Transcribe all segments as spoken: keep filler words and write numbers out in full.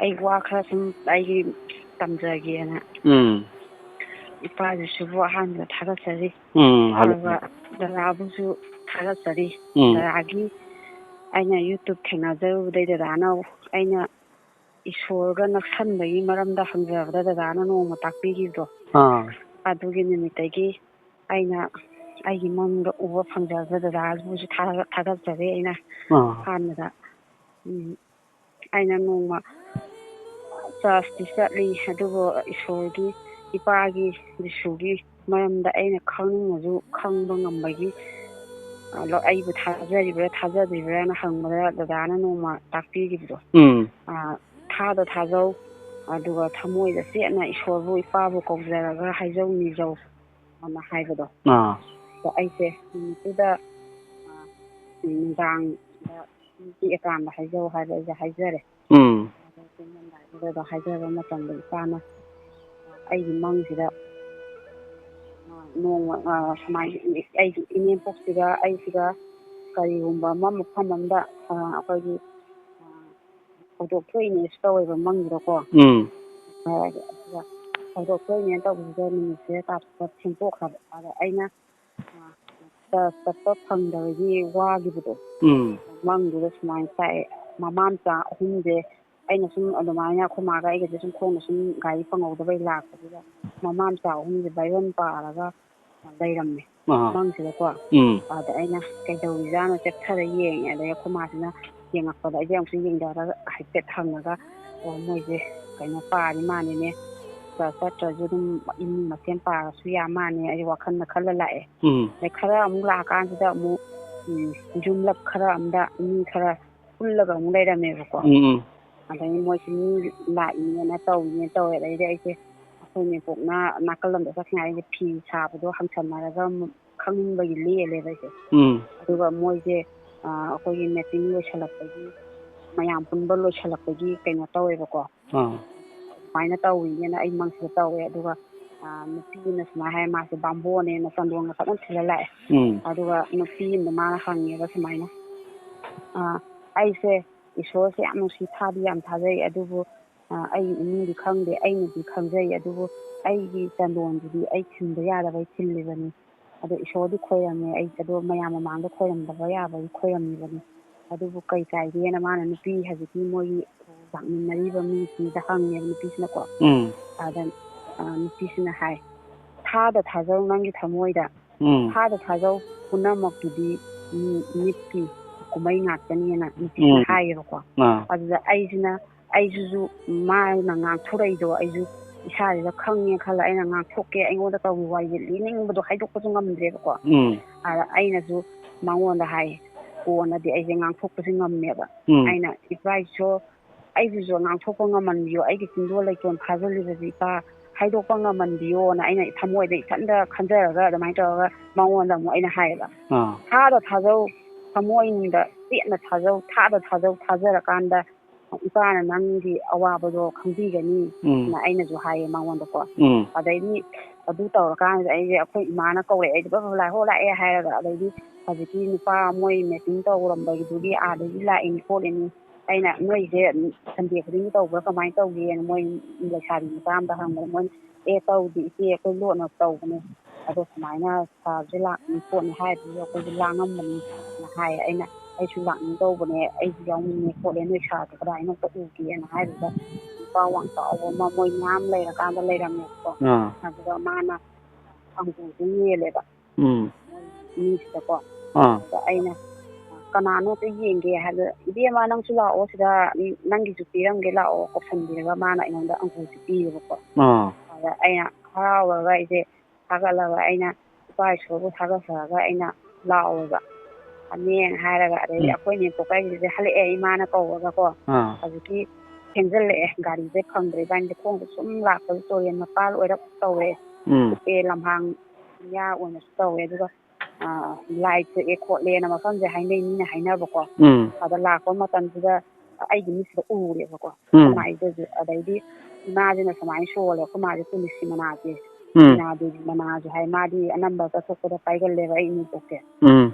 ꯑꯩ ꯋꯥ ꯈꯔ ꯁꯨꯝ ꯑꯩꯒꯤ ꯇꯝꯖꯒꯦꯅ꯫ ꯎꯝ꯫ ꯏꯄꯥꯁꯤꯁꯨꯕꯨ ꯑꯍꯥꯟꯕꯗ ꯊꯥꯒꯠꯆꯔꯤ꯫ ꯎꯝ, ꯍꯜꯂꯣ꯫ ꯑꯗꯨꯒ ꯗꯗꯥꯕꯨꯁꯨ ꯊꯥꯒꯠꯆꯔꯤ꯫ ꯎꯝ꯫ ꯗꯗꯥꯒꯤ ꯑꯩꯅ YouTube ꯊꯦꯡꯅꯖꯔꯨꯕꯗꯩ ꯗꯗꯥꯅ ꯑꯩꯅ ꯏꯁꯣꯔꯒ ꯅꯛꯁꯟꯕꯒꯤ ꯃꯔꯝꯗ ꯍꯪꯖꯕꯗ ꯗꯗꯥꯅ ꯅꯣꯡꯃ ꯇꯥꯛꯄꯤꯈꯤꯕꯗꯣ, ꯑꯥ꯫ ꯑꯗꯨꯒꯤ ꯅꯨꯃꯤꯠꯇꯒꯤ ꯑꯩꯅ ꯑꯩꯒꯤ ꯃꯪꯗ ꯎꯕ ꯐꯪꯖꯕꯗ ꯗꯗꯥꯕꯨꯁꯨ ꯊꯥꯒꯠ-, ꯊꯥꯒꯠꯆꯔꯤ ꯑꯩꯅ ꯑꯥ꯫ ꯑꯍꯥꯟꯕꯗ꯫ ꯎꯝ, ꯑꯩꯅ ꯅꯣꯡꯃ ꯆꯔꯆꯇꯤ ꯆꯠꯂꯤ, ꯑꯗꯨꯕꯨ ꯏꯁꯣꯔꯒꯤ, ꯏꯄꯥꯒꯤ, ꯖꯤꯁꯨꯒꯤ ꯃꯔꯝꯗ ꯑꯩꯅ ꯈꯪꯅꯤꯡꯉꯁꯨ ꯈꯪꯕ ꯉꯝꯕꯒꯤ, ꯑ, ꯂꯣ-, ꯑꯩꯕꯨ ꯊꯥꯖꯔꯤꯕ꯭ꯔꯥ ꯊꯥꯖꯗ꯭ꯔꯤꯕ꯭ꯔꯥꯅ ꯍꯪꯕꯗ ꯗꯗꯥꯅ ꯅꯣꯡꯃ ꯇꯥꯛꯄꯤꯈꯤꯕꯗꯣ, ꯎꯝ꯫ ꯑ, "ꯊꯥꯗ ꯊꯥꯖꯧ, ꯑꯗꯨꯒ ꯊꯃꯣꯏꯗ ꯆꯦꯠꯅ ꯏꯁꯣꯔꯕꯨ ꯏꯄꯥꯕꯨ ꯀꯧꯖꯔꯒ ꯍꯥꯏꯖꯧ ꯅꯤꯖꯧ" ꯑꯅ ꯍꯥꯏꯕꯗꯣ꯫ ꯑꯥ꯫ ꯑꯗꯣ ꯑꯩꯁꯦ ꯅꯨꯃꯤꯠꯇꯨꯗ, ꯑ, ꯅꯨꯡꯗꯥꯡꯗ ꯄꯤꯛꯑꯀꯥꯟꯗ ꯍꯥꯏꯖꯧ ꯍꯥꯏꯕ ꯑꯩꯁꯦ ꯍꯥꯏꯖꯔꯦ꯫ ꯎꯝ꯫ ꯑꯗꯣ ꯇꯨꯝꯂꯝꯗꯥꯏꯗꯨꯗ ꯍꯥꯏꯖꯕ ꯃꯇꯝꯗ ꯏꯄꯥꯅ ꯑꯩꯒꯤ ꯃꯪꯁꯤꯗ, ꯑ, ꯅꯣꯡꯃ, ꯑ, ꯁꯨꯃꯥꯏꯅ ꯑꯩꯒꯤ ꯏꯅꯦꯝꯄꯣꯛꯁꯤꯒ ꯑꯩꯁꯤꯒ ꯀꯔꯤꯒꯨꯝꯕ ꯑꯃ ꯃꯐꯝ ꯑꯃꯗ, ꯑ, ꯑꯩꯈꯣꯏꯒꯤ, ꯑ, ꯊꯧꯗꯣꯛ ꯊꯣꯛꯏꯅꯦꯁꯨ ꯇꯧꯋꯦꯕ ꯃꯪꯁꯤꯗꯀꯣ꯫ ꯎꯝ꯫ ꯑ, ꯑꯗꯨꯒ ꯊꯧꯗꯣꯛ ꯊꯣꯛꯏꯅꯦꯅ ꯇꯧꯕꯁꯤꯗ ꯅꯨꯃꯤꯠꯁꯦ ꯇꯥꯊꯣꯛꯑ ꯊꯦꯡꯇꯣꯛꯈ꯭ꯔꯕ꯫ ꯑꯗ ꯑꯩꯅ, ꯑ, ꯆ-, ꯆꯠꯄ ꯐꯪꯗꯕꯒꯤ ꯋꯥꯈꯤꯕꯗꯣ꯫ ꯎꯝ꯫ ꯃꯪꯗꯨꯗ ꯁꯨꯃꯥꯏꯅ ꯇꯥꯛꯑꯦ, ꯃꯃꯥ ꯃꯆꯥ ꯑꯍꯨꯝꯁꯦ ꯑꯩꯅ ꯁꯨꯝ ꯑꯗꯨꯃꯥꯏꯅ ꯑꯩꯈꯣꯏ ꯃꯥꯒ ꯑꯩꯒꯁꯦ ꯁꯨꯝ ꯈꯣꯡꯅ ꯁꯨꯝ ꯒꯥꯔꯤ ꯐꯪꯍꯧꯗꯕꯩ ꯂꯥꯛꯄꯗꯨꯗ ꯃꯃꯥ ꯃꯆꯥ ꯑꯍꯨꯝꯁꯦ ꯕꯥꯏꯕꯜ ꯄꯥꯔꯒ ꯂꯩꯔꯝꯃꯦ ꯑꯥ꯫ ꯃꯪꯁꯤꯗꯀꯣ꯫ ꯎꯝ꯫ ꯑꯗ ꯑꯩꯅ ꯀꯩꯗꯧꯔꯤꯖꯥꯠꯅꯣ ꯆꯦꯞꯊꯔ ꯌꯦꯡꯉꯦ꯫ ꯑꯗꯩ ꯑꯩꯈꯣꯏ ꯃꯥꯁꯤꯅ ꯌꯦꯡꯉꯛꯄꯗ ꯑꯩꯁꯦ ꯑꯃꯨꯛꯁꯨ ꯌꯦꯡꯊꯔꯒ ꯍꯥꯏꯐꯦꯠ ꯍꯪꯉꯒ, "ꯑꯣ, ꯃꯣꯏꯁꯦ ꯀꯩꯅꯣ ꯄꯥꯔꯤ ꯃꯥꯜꯂꯤꯅꯦ, ꯆ-, ꯆꯠꯇ꯭ꯔꯁꯨ ꯑꯗꯨꯝ ꯏꯃꯨꯡ ꯃꯁꯦꯟ ꯄꯥꯔꯁꯨ ꯌꯥ ꯃꯥꯜꯂꯦ", ꯑꯩ ꯋꯥꯈꯜꯗ ꯈꯜꯂ ꯂꯥꯛꯑꯦ꯫ ꯎꯝ꯫ ꯑꯗꯩ ꯈꯔ ꯑꯃꯨꯛ ꯂꯥꯛꯑꯀꯥꯟꯁꯤꯗ ꯑꯃꯨꯛ, ꯎꯝ, ꯌꯨꯝꯂꯛ ꯈꯔ ꯑꯃꯗ ꯃꯤ ꯈꯔ ꯄꯨꯜꯂꯒ ꯑꯃꯨꯛ ꯂꯩꯔꯝꯃꯦꯕꯀꯣ꯫ ꯎꯝ, ꯎꯝ꯫ ꯑꯗꯩ ꯃꯣꯏꯁꯤ ꯃꯤ ꯂꯥꯛꯏꯅꯦꯅ ꯇꯧꯏꯅꯦꯅ ꯇꯧꯋꯦ꯫ ꯑꯗꯩꯗꯤ ꯑꯩꯁꯦ ꯑꯩꯈꯣꯏ ꯅꯦꯝꯄꯣꯛꯅ ꯅꯥꯀꯜ ꯑꯃꯗ ꯆꯠꯈ꯭ꯔꯤꯉꯩꯗ ꯐꯤ ꯁꯥꯕꯗꯣ ꯍꯪꯁꯟꯅꯔꯒ ꯑꯃꯨꯛ ꯈꯪꯅꯤꯡꯕꯒꯤ ꯂꯦꯜꯂꯦꯕ ꯑꯩꯁꯦ꯫ ꯎꯝ꯫ ꯑꯗꯨꯒ ꯃꯣꯏꯁꯦ, ꯑ, ꯑꯩꯈꯣꯏꯒꯤ meeting ꯂꯣꯏꯁꯜꯂꯛꯄꯒꯤ, ꯃꯌꯥꯝ ꯄꯨꯟꯕ ꯂꯣꯏꯁꯜꯂꯛꯄꯒꯤ ꯀꯩꯅꯣ ꯇꯧꯋꯦꯕꯀꯣ꯫ ꯑꯥ꯫ ꯑꯗꯨꯃꯥꯏꯅ ꯇꯧꯋꯤꯅꯦꯅ ꯑꯩ ꯃꯪꯁꯤꯗ ꯇꯧꯋꯦ꯫ ꯑꯗꯨꯒ, ꯑ, ꯅꯨꯄꯤ ꯑꯃꯅ ꯁꯨꯃꯥꯏꯅ ꯍꯥꯏ, ꯃꯥꯁꯦ ꯕꯥꯝꯕꯣꯟꯅꯦꯅ ꯆꯟꯗꯣꯟꯒ ꯐꯖꯅ ꯊꯤꯜꯂ ꯂꯥꯛꯑꯦ꯫ ꯎꯝ꯫ ꯑꯗꯨꯒ ꯅꯨꯄꯤ ꯑꯃꯅ ꯃꯥꯅ ꯍꯪꯉꯦꯕ ꯁꯨꯃꯥꯏꯅ, ꯑ, "ꯑꯩꯁꯦ ꯏꯁꯣꯔꯁꯦ ꯌꯥꯝ ꯅꯨꯡꯁꯤ, ꯊꯥꯗꯤ ꯌꯥꯝ ꯊꯥꯖꯩ, ꯑꯗꯨꯕꯨ ꯑ, ꯑꯩꯒꯤ ꯏꯃꯨꯡꯗꯤ ꯈꯪꯗꯦ, ꯑꯩꯅꯗꯤ ꯈꯪꯖꯩ, ꯑꯗꯨꯕꯨ ꯑꯩꯒꯤ ꯆꯟꯗꯣꯟꯗꯨꯗꯤ ꯑꯩ ꯊꯤꯟꯕ ꯌꯥꯗꯕꯩ ꯊꯤꯜꯂꯤꯕꯅꯤ꯫ ꯑꯗꯣ ꯏꯁꯣꯔꯗꯤ ꯈꯣꯏꯔꯝꯃꯦ ꯑꯩ, ꯑꯗꯣ ꯃꯌꯥꯝ ꯃꯃꯥꯡꯗ ꯈꯣꯏꯔꯝꯗꯕ ꯌꯥꯕꯒꯤ ꯈꯣꯏꯔꯝꯃꯤꯕꯅꯤ꯫ ꯑꯗꯨꯕꯨ ꯀꯩ ꯀꯥꯏꯒꯦꯅ ꯃꯥꯅ ꯅꯨꯄꯤ ꯍꯧꯖꯤꯛꯀꯤ ꯃꯣꯏꯒꯤ ꯂꯥꯛꯃꯤꯟꯅꯔꯤꯕ ꯃꯤꯁꯤꯡꯗ ꯍꯪꯉꯦꯕ ꯅꯨꯄꯤꯁꯤꯅꯀꯣ꯫ ꯎꯝ꯫ ꯑꯗ ꯑ, ꯅꯨꯄꯤꯁꯤꯅ ꯍꯥꯏ, "ꯊꯥꯗ ꯊꯥꯖꯧ ꯅꯪꯒꯤ ꯊꯃꯣꯏꯗ, ꯎꯝ꯫ ꯊꯥꯗ ꯊꯥꯖꯧ, ꯄꯨꯝꯅꯃꯛꯀꯤꯗꯤ ꯃꯤ ꯃꯤꯠꯀꯤ ꯀꯨꯝꯍꯩ ꯉꯥꯛꯇꯅꯦꯅ" ꯅꯨꯄꯤꯁꯤꯅ ꯎꯝ꯫ ꯍꯥꯏꯌꯦꯕꯀꯣ꯫ ꯑꯥ꯫ ꯑꯗꯨꯗ ꯑꯩꯁꯤꯅ, ꯑꯩꯁꯤꯁꯨ ꯃꯥꯅ ꯉꯥꯡꯊꯣꯔꯛꯏꯗꯣ ꯑꯩꯁꯨ ꯏꯁꯥꯁꯤꯗ ꯈꯪꯉꯦ ꯈꯜꯂ ꯑꯩꯅ ꯉꯥꯡꯊꯣꯛꯀꯦ, ꯑꯩꯉꯣꯟꯗ ꯇꯧꯔꯤ ꯋꯥꯔꯤꯁꯦ ꯂꯤꯅꯤꯡꯕꯗꯣ ꯍꯥꯏꯗꯣꯛꯄꯁꯨ ꯉꯝꯗ꯭ꯔꯦꯕꯀꯣ꯫ ꯎꯝ꯫ ꯑꯗ ꯑꯩꯅꯁꯨ ꯃꯉꯣꯟꯗ ꯍꯥꯏ, ꯀꯣꯟꯅꯗꯤ ꯑꯩꯁꯦ ꯉꯥꯡꯊꯣꯛꯄꯁꯦ ꯉꯝꯃꯦꯕ꯫ ꯎꯝ꯫ ꯑꯩꯅ, "ꯏꯄꯥ ꯏꯁꯣꯔ, ꯑꯩꯕꯨꯁꯨ ꯉꯥꯡꯊꯣꯛꯄ ꯉꯝꯍꯟꯕꯤꯌꯣ, ꯑꯩꯒꯤ ꯆꯤꯟꯗꯣꯟ ꯂꯩꯇꯣꯟ ꯐꯥꯖꯤꯜꯂꯤꯕꯁꯤ ꯏꯄꯥ ꯍꯥꯏꯗꯣꯛꯄ ꯉꯝꯍꯟꯕꯤꯌꯣꯅ" ꯑꯩꯅ ꯊꯃꯣꯏꯗ ꯏꯊꯟꯗ ꯈꯟꯖꯔꯒ ꯑꯗꯨꯃꯥꯏꯅ ꯇꯧꯔꯒ ꯃꯉꯣꯟꯗ ꯑꯃꯨꯛ ꯑꯩꯅ ꯍꯥꯏꯌꯦꯕ꯫ ꯑꯥ꯫ "ꯊꯥꯗ ꯊꯥꯖꯧ, ꯊꯃꯣꯏꯅꯨꯡꯗ ꯆꯦꯠꯅ ꯊꯥꯖꯧ, ꯊꯥꯗ ꯊꯥꯖꯧ, ꯊꯥꯖꯔꯀꯥꯟꯗ ꯏꯄꯥꯅ ꯅꯪꯒꯤ ꯑꯋꯥꯕꯗꯣ ꯈꯪꯕꯤꯒꯅꯤ" ꯎꯝ꯫ ꯅ ꯑꯩꯅꯁꯨ ꯍꯥꯏꯌꯦ ꯃꯉꯣꯟꯗꯀꯣ꯫ ꯎꯝ꯫ ꯑꯗꯩꯗꯤ ꯑꯗꯨ ꯇꯧꯔꯀꯥꯟꯁꯤꯗ ꯑꯩꯁꯦ, ꯑꯩꯈꯣꯏ ꯏꯃꯥꯅ ꯀꯧꯔꯛꯑꯦ, ꯑꯩꯁꯦ ꯕꯕꯥ ꯂꯥꯏ ꯍꯣ ꯂꯥꯛꯑꯦ ꯍꯥꯏꯔꯒ, ꯑꯗꯩꯗꯤ ꯍꯧꯖꯤꯛꯀꯤ ꯅꯨꯄꯥ ꯃꯣꯏ ꯃꯦꯇꯤꯡ ꯇꯧꯔꯝꯕꯒꯤꯗꯨꯒꯤ ꯑꯥꯗꯒꯤ ꯂꯥꯛꯏꯅꯤ ꯈꯣꯠꯂꯤꯅꯤ, ꯑꯩꯅ, "ꯅꯣꯏꯁꯦ ꯁꯟꯗꯦ ꯈꯨꯗꯤꯡꯒꯤ ꯇꯧꯕ꯭ꯔꯥ, ꯀꯃꯥꯏꯅ ꯇꯧꯒꯦꯅ?" ꯃꯣꯏ ꯂꯩꯁꯥꯕꯤ ꯃꯆꯥ ꯑꯃꯗ ꯍꯪꯕꯗ, ꯃꯣꯏꯅ, "ꯑꯦ, ꯇꯧꯗꯦ ꯏꯆꯦ, ꯑꯩꯈꯣꯏ ꯂꯣꯟꯅ ꯇꯧꯕꯅꯦ, ꯑꯗꯣ ꯁꯨꯃꯥꯏꯅ ꯁꯥꯔꯁꯦ ꯂꯥꯛꯅꯤ ꯈꯣꯠꯅꯤ ꯍꯥꯏꯕꯗꯨꯗ ꯑꯩꯈꯣꯏꯁꯨ ꯂꯥꯡꯉꯝꯕꯅꯤꯅ" ꯍꯥꯏ꯫ ꯑꯩꯅ, "ꯑꯩꯁꯨ ꯂꯥꯛꯅꯤꯡ ꯇꯧꯕꯅꯦ, ꯑꯩꯁꯨ ꯌꯥꯎꯅꯤꯡꯉꯦ ꯈꯣꯠꯂꯦ, ꯅꯣꯏ ꯁꯥꯔꯁꯦ ꯀꯗꯥꯏꯅꯣ ꯑꯝꯇ ꯎꯒꯦꯅ" ꯍꯥꯏꯕꯗ, ꯅꯨꯄꯥ ꯋꯥꯡ ꯆꯥꯎꯕ ꯑꯃ ꯃꯣꯏ ꯃꯌꯥꯝ ꯂꯩꯔꯀꯥꯟꯗ ꯂꯩꯔꯝꯃꯦꯕꯀꯣ꯫ ꯑꯥ꯫ ꯑꯗꯨꯒ ꯃꯥꯅ ꯑꯪꯒꯨꯔꯁꯦ ꯌꯦꯜꯂꯦꯕ꯫ ꯎꯝ꯫ ꯃꯤꯁꯤꯗꯀꯣ꯫ ꯑꯥ꯫ ꯑꯗ ꯑꯩꯅ, "ꯀꯅꯥꯅꯣ ꯑꯝꯇ ꯌꯦꯡꯒꯦ" ꯍꯥꯏꯕꯗ, "ꯏꯕꯦꯝꯃ, ꯅꯪꯁꯨ ꯂꯥꯛꯑꯣ ꯁꯤꯗ, ꯅꯪꯒꯤꯁꯨ ꯄꯤꯔꯝꯒꯦ ꯂꯥꯛꯑꯣ" ꯀꯧꯁꯟꯕꯤꯔꯒ ꯃꯥꯅ ꯑꯩꯉꯣꯟꯗ ꯑꯪꯒꯨꯔꯁꯦ ꯄꯤꯌꯦꯕꯀꯣ꯫ ꯑꯥ꯫ ꯑꯗ ꯑꯩꯅ ꯍꯔꯥꯎꯔꯒ ꯑꯩꯁꯦ ꯊꯥꯒꯠꯂꯒ ꯑꯩꯅ ꯏꯄꯥ ꯏꯁꯣꯔꯕꯨ ꯊꯥꯒꯠꯆꯔꯒ ꯑꯩꯅ ꯂꯥꯛꯑꯣꯕ꯫ "ꯑꯅꯦꯅ" ꯍꯥꯏꯔꯒ, ꯑꯗꯩꯗꯤ ꯎꯝ꯫ ꯑꯩꯈꯣꯏ ꯅꯦꯝꯄꯣꯛ ꯀꯩꯁꯤꯗ ꯍꯜꯂꯛꯑꯦ ꯏꯃꯥꯅ ꯀꯧꯔꯒꯀꯣ꯫ ꯑꯥ꯫ ꯍꯧꯖꯤꯛꯀꯤ ꯊꯦꯡꯖꯤꯜꯂꯛꯑꯦ, ꯒꯥꯔꯤꯁꯦ ꯐꯪꯗ꯭ꯔꯦ, ꯏꯕꯥꯅꯤꯁꯦ ꯈꯣꯡꯗ ꯁꯨꯝ ꯂꯥꯛꯄꯗ ꯇꯨꯔꯦꯟ ꯃꯄꯥꯜ ꯑꯣꯏꯔꯞ ꯇꯧꯔꯦ꯫ ꯎꯝ꯫ ꯀꯨꯞꯄꯦ, ꯂꯝꯍꯥꯡ ꯃꯌꯥ ꯑꯣꯏꯅꯁꯨ ꯇꯧꯋꯦ꯫ ꯑꯗꯨꯒ, ꯑ, ꯂꯥꯏ ꯊꯣꯛꯑꯦ ꯈꯣꯠꯂꯦꯅ ꯃꯐꯝꯁꯦ ꯍꯥꯏꯅꯩ, ꯃꯤꯅ ꯍꯥꯏꯅꯕꯀꯣ꯫ ꯎꯝ꯫ ꯑꯗ ꯂꯥꯛꯄ ꯃꯇꯝꯁꯤꯗ ꯑꯩꯒꯤ ꯃꯤꯠꯁꯤꯗ ꯎꯔꯦꯕꯀꯣ꯫ ꯎꯝ꯫ ꯀꯃꯥꯏꯅ ꯇꯧꯒꯦ? ꯑꯗꯩꯗꯤ ꯏꯃꯥꯁꯤꯅ ꯁꯨꯃꯥꯏꯅ ꯁꯣꯜꯂꯦ, ꯑꯩꯈꯣꯏ ꯃꯥꯁꯦ ꯇꯨꯜꯂꯤꯁꯤ ꯃꯅꯥꯁꯦ, ꯎꯝ꯫ ꯃꯅꯥꯗꯤ, ꯃꯅꯥꯁꯦ ꯍꯥꯏ, ꯃꯥꯗꯤ ꯑꯅꯝꯕ ꯆꯠꯊꯣꯛꯄꯗ ꯄꯥꯏꯒꯜꯂꯦꯕ ꯑꯩ ꯏꯅꯦꯝꯄꯣꯛꯁꯦ꯫ ꯎꯝ꯫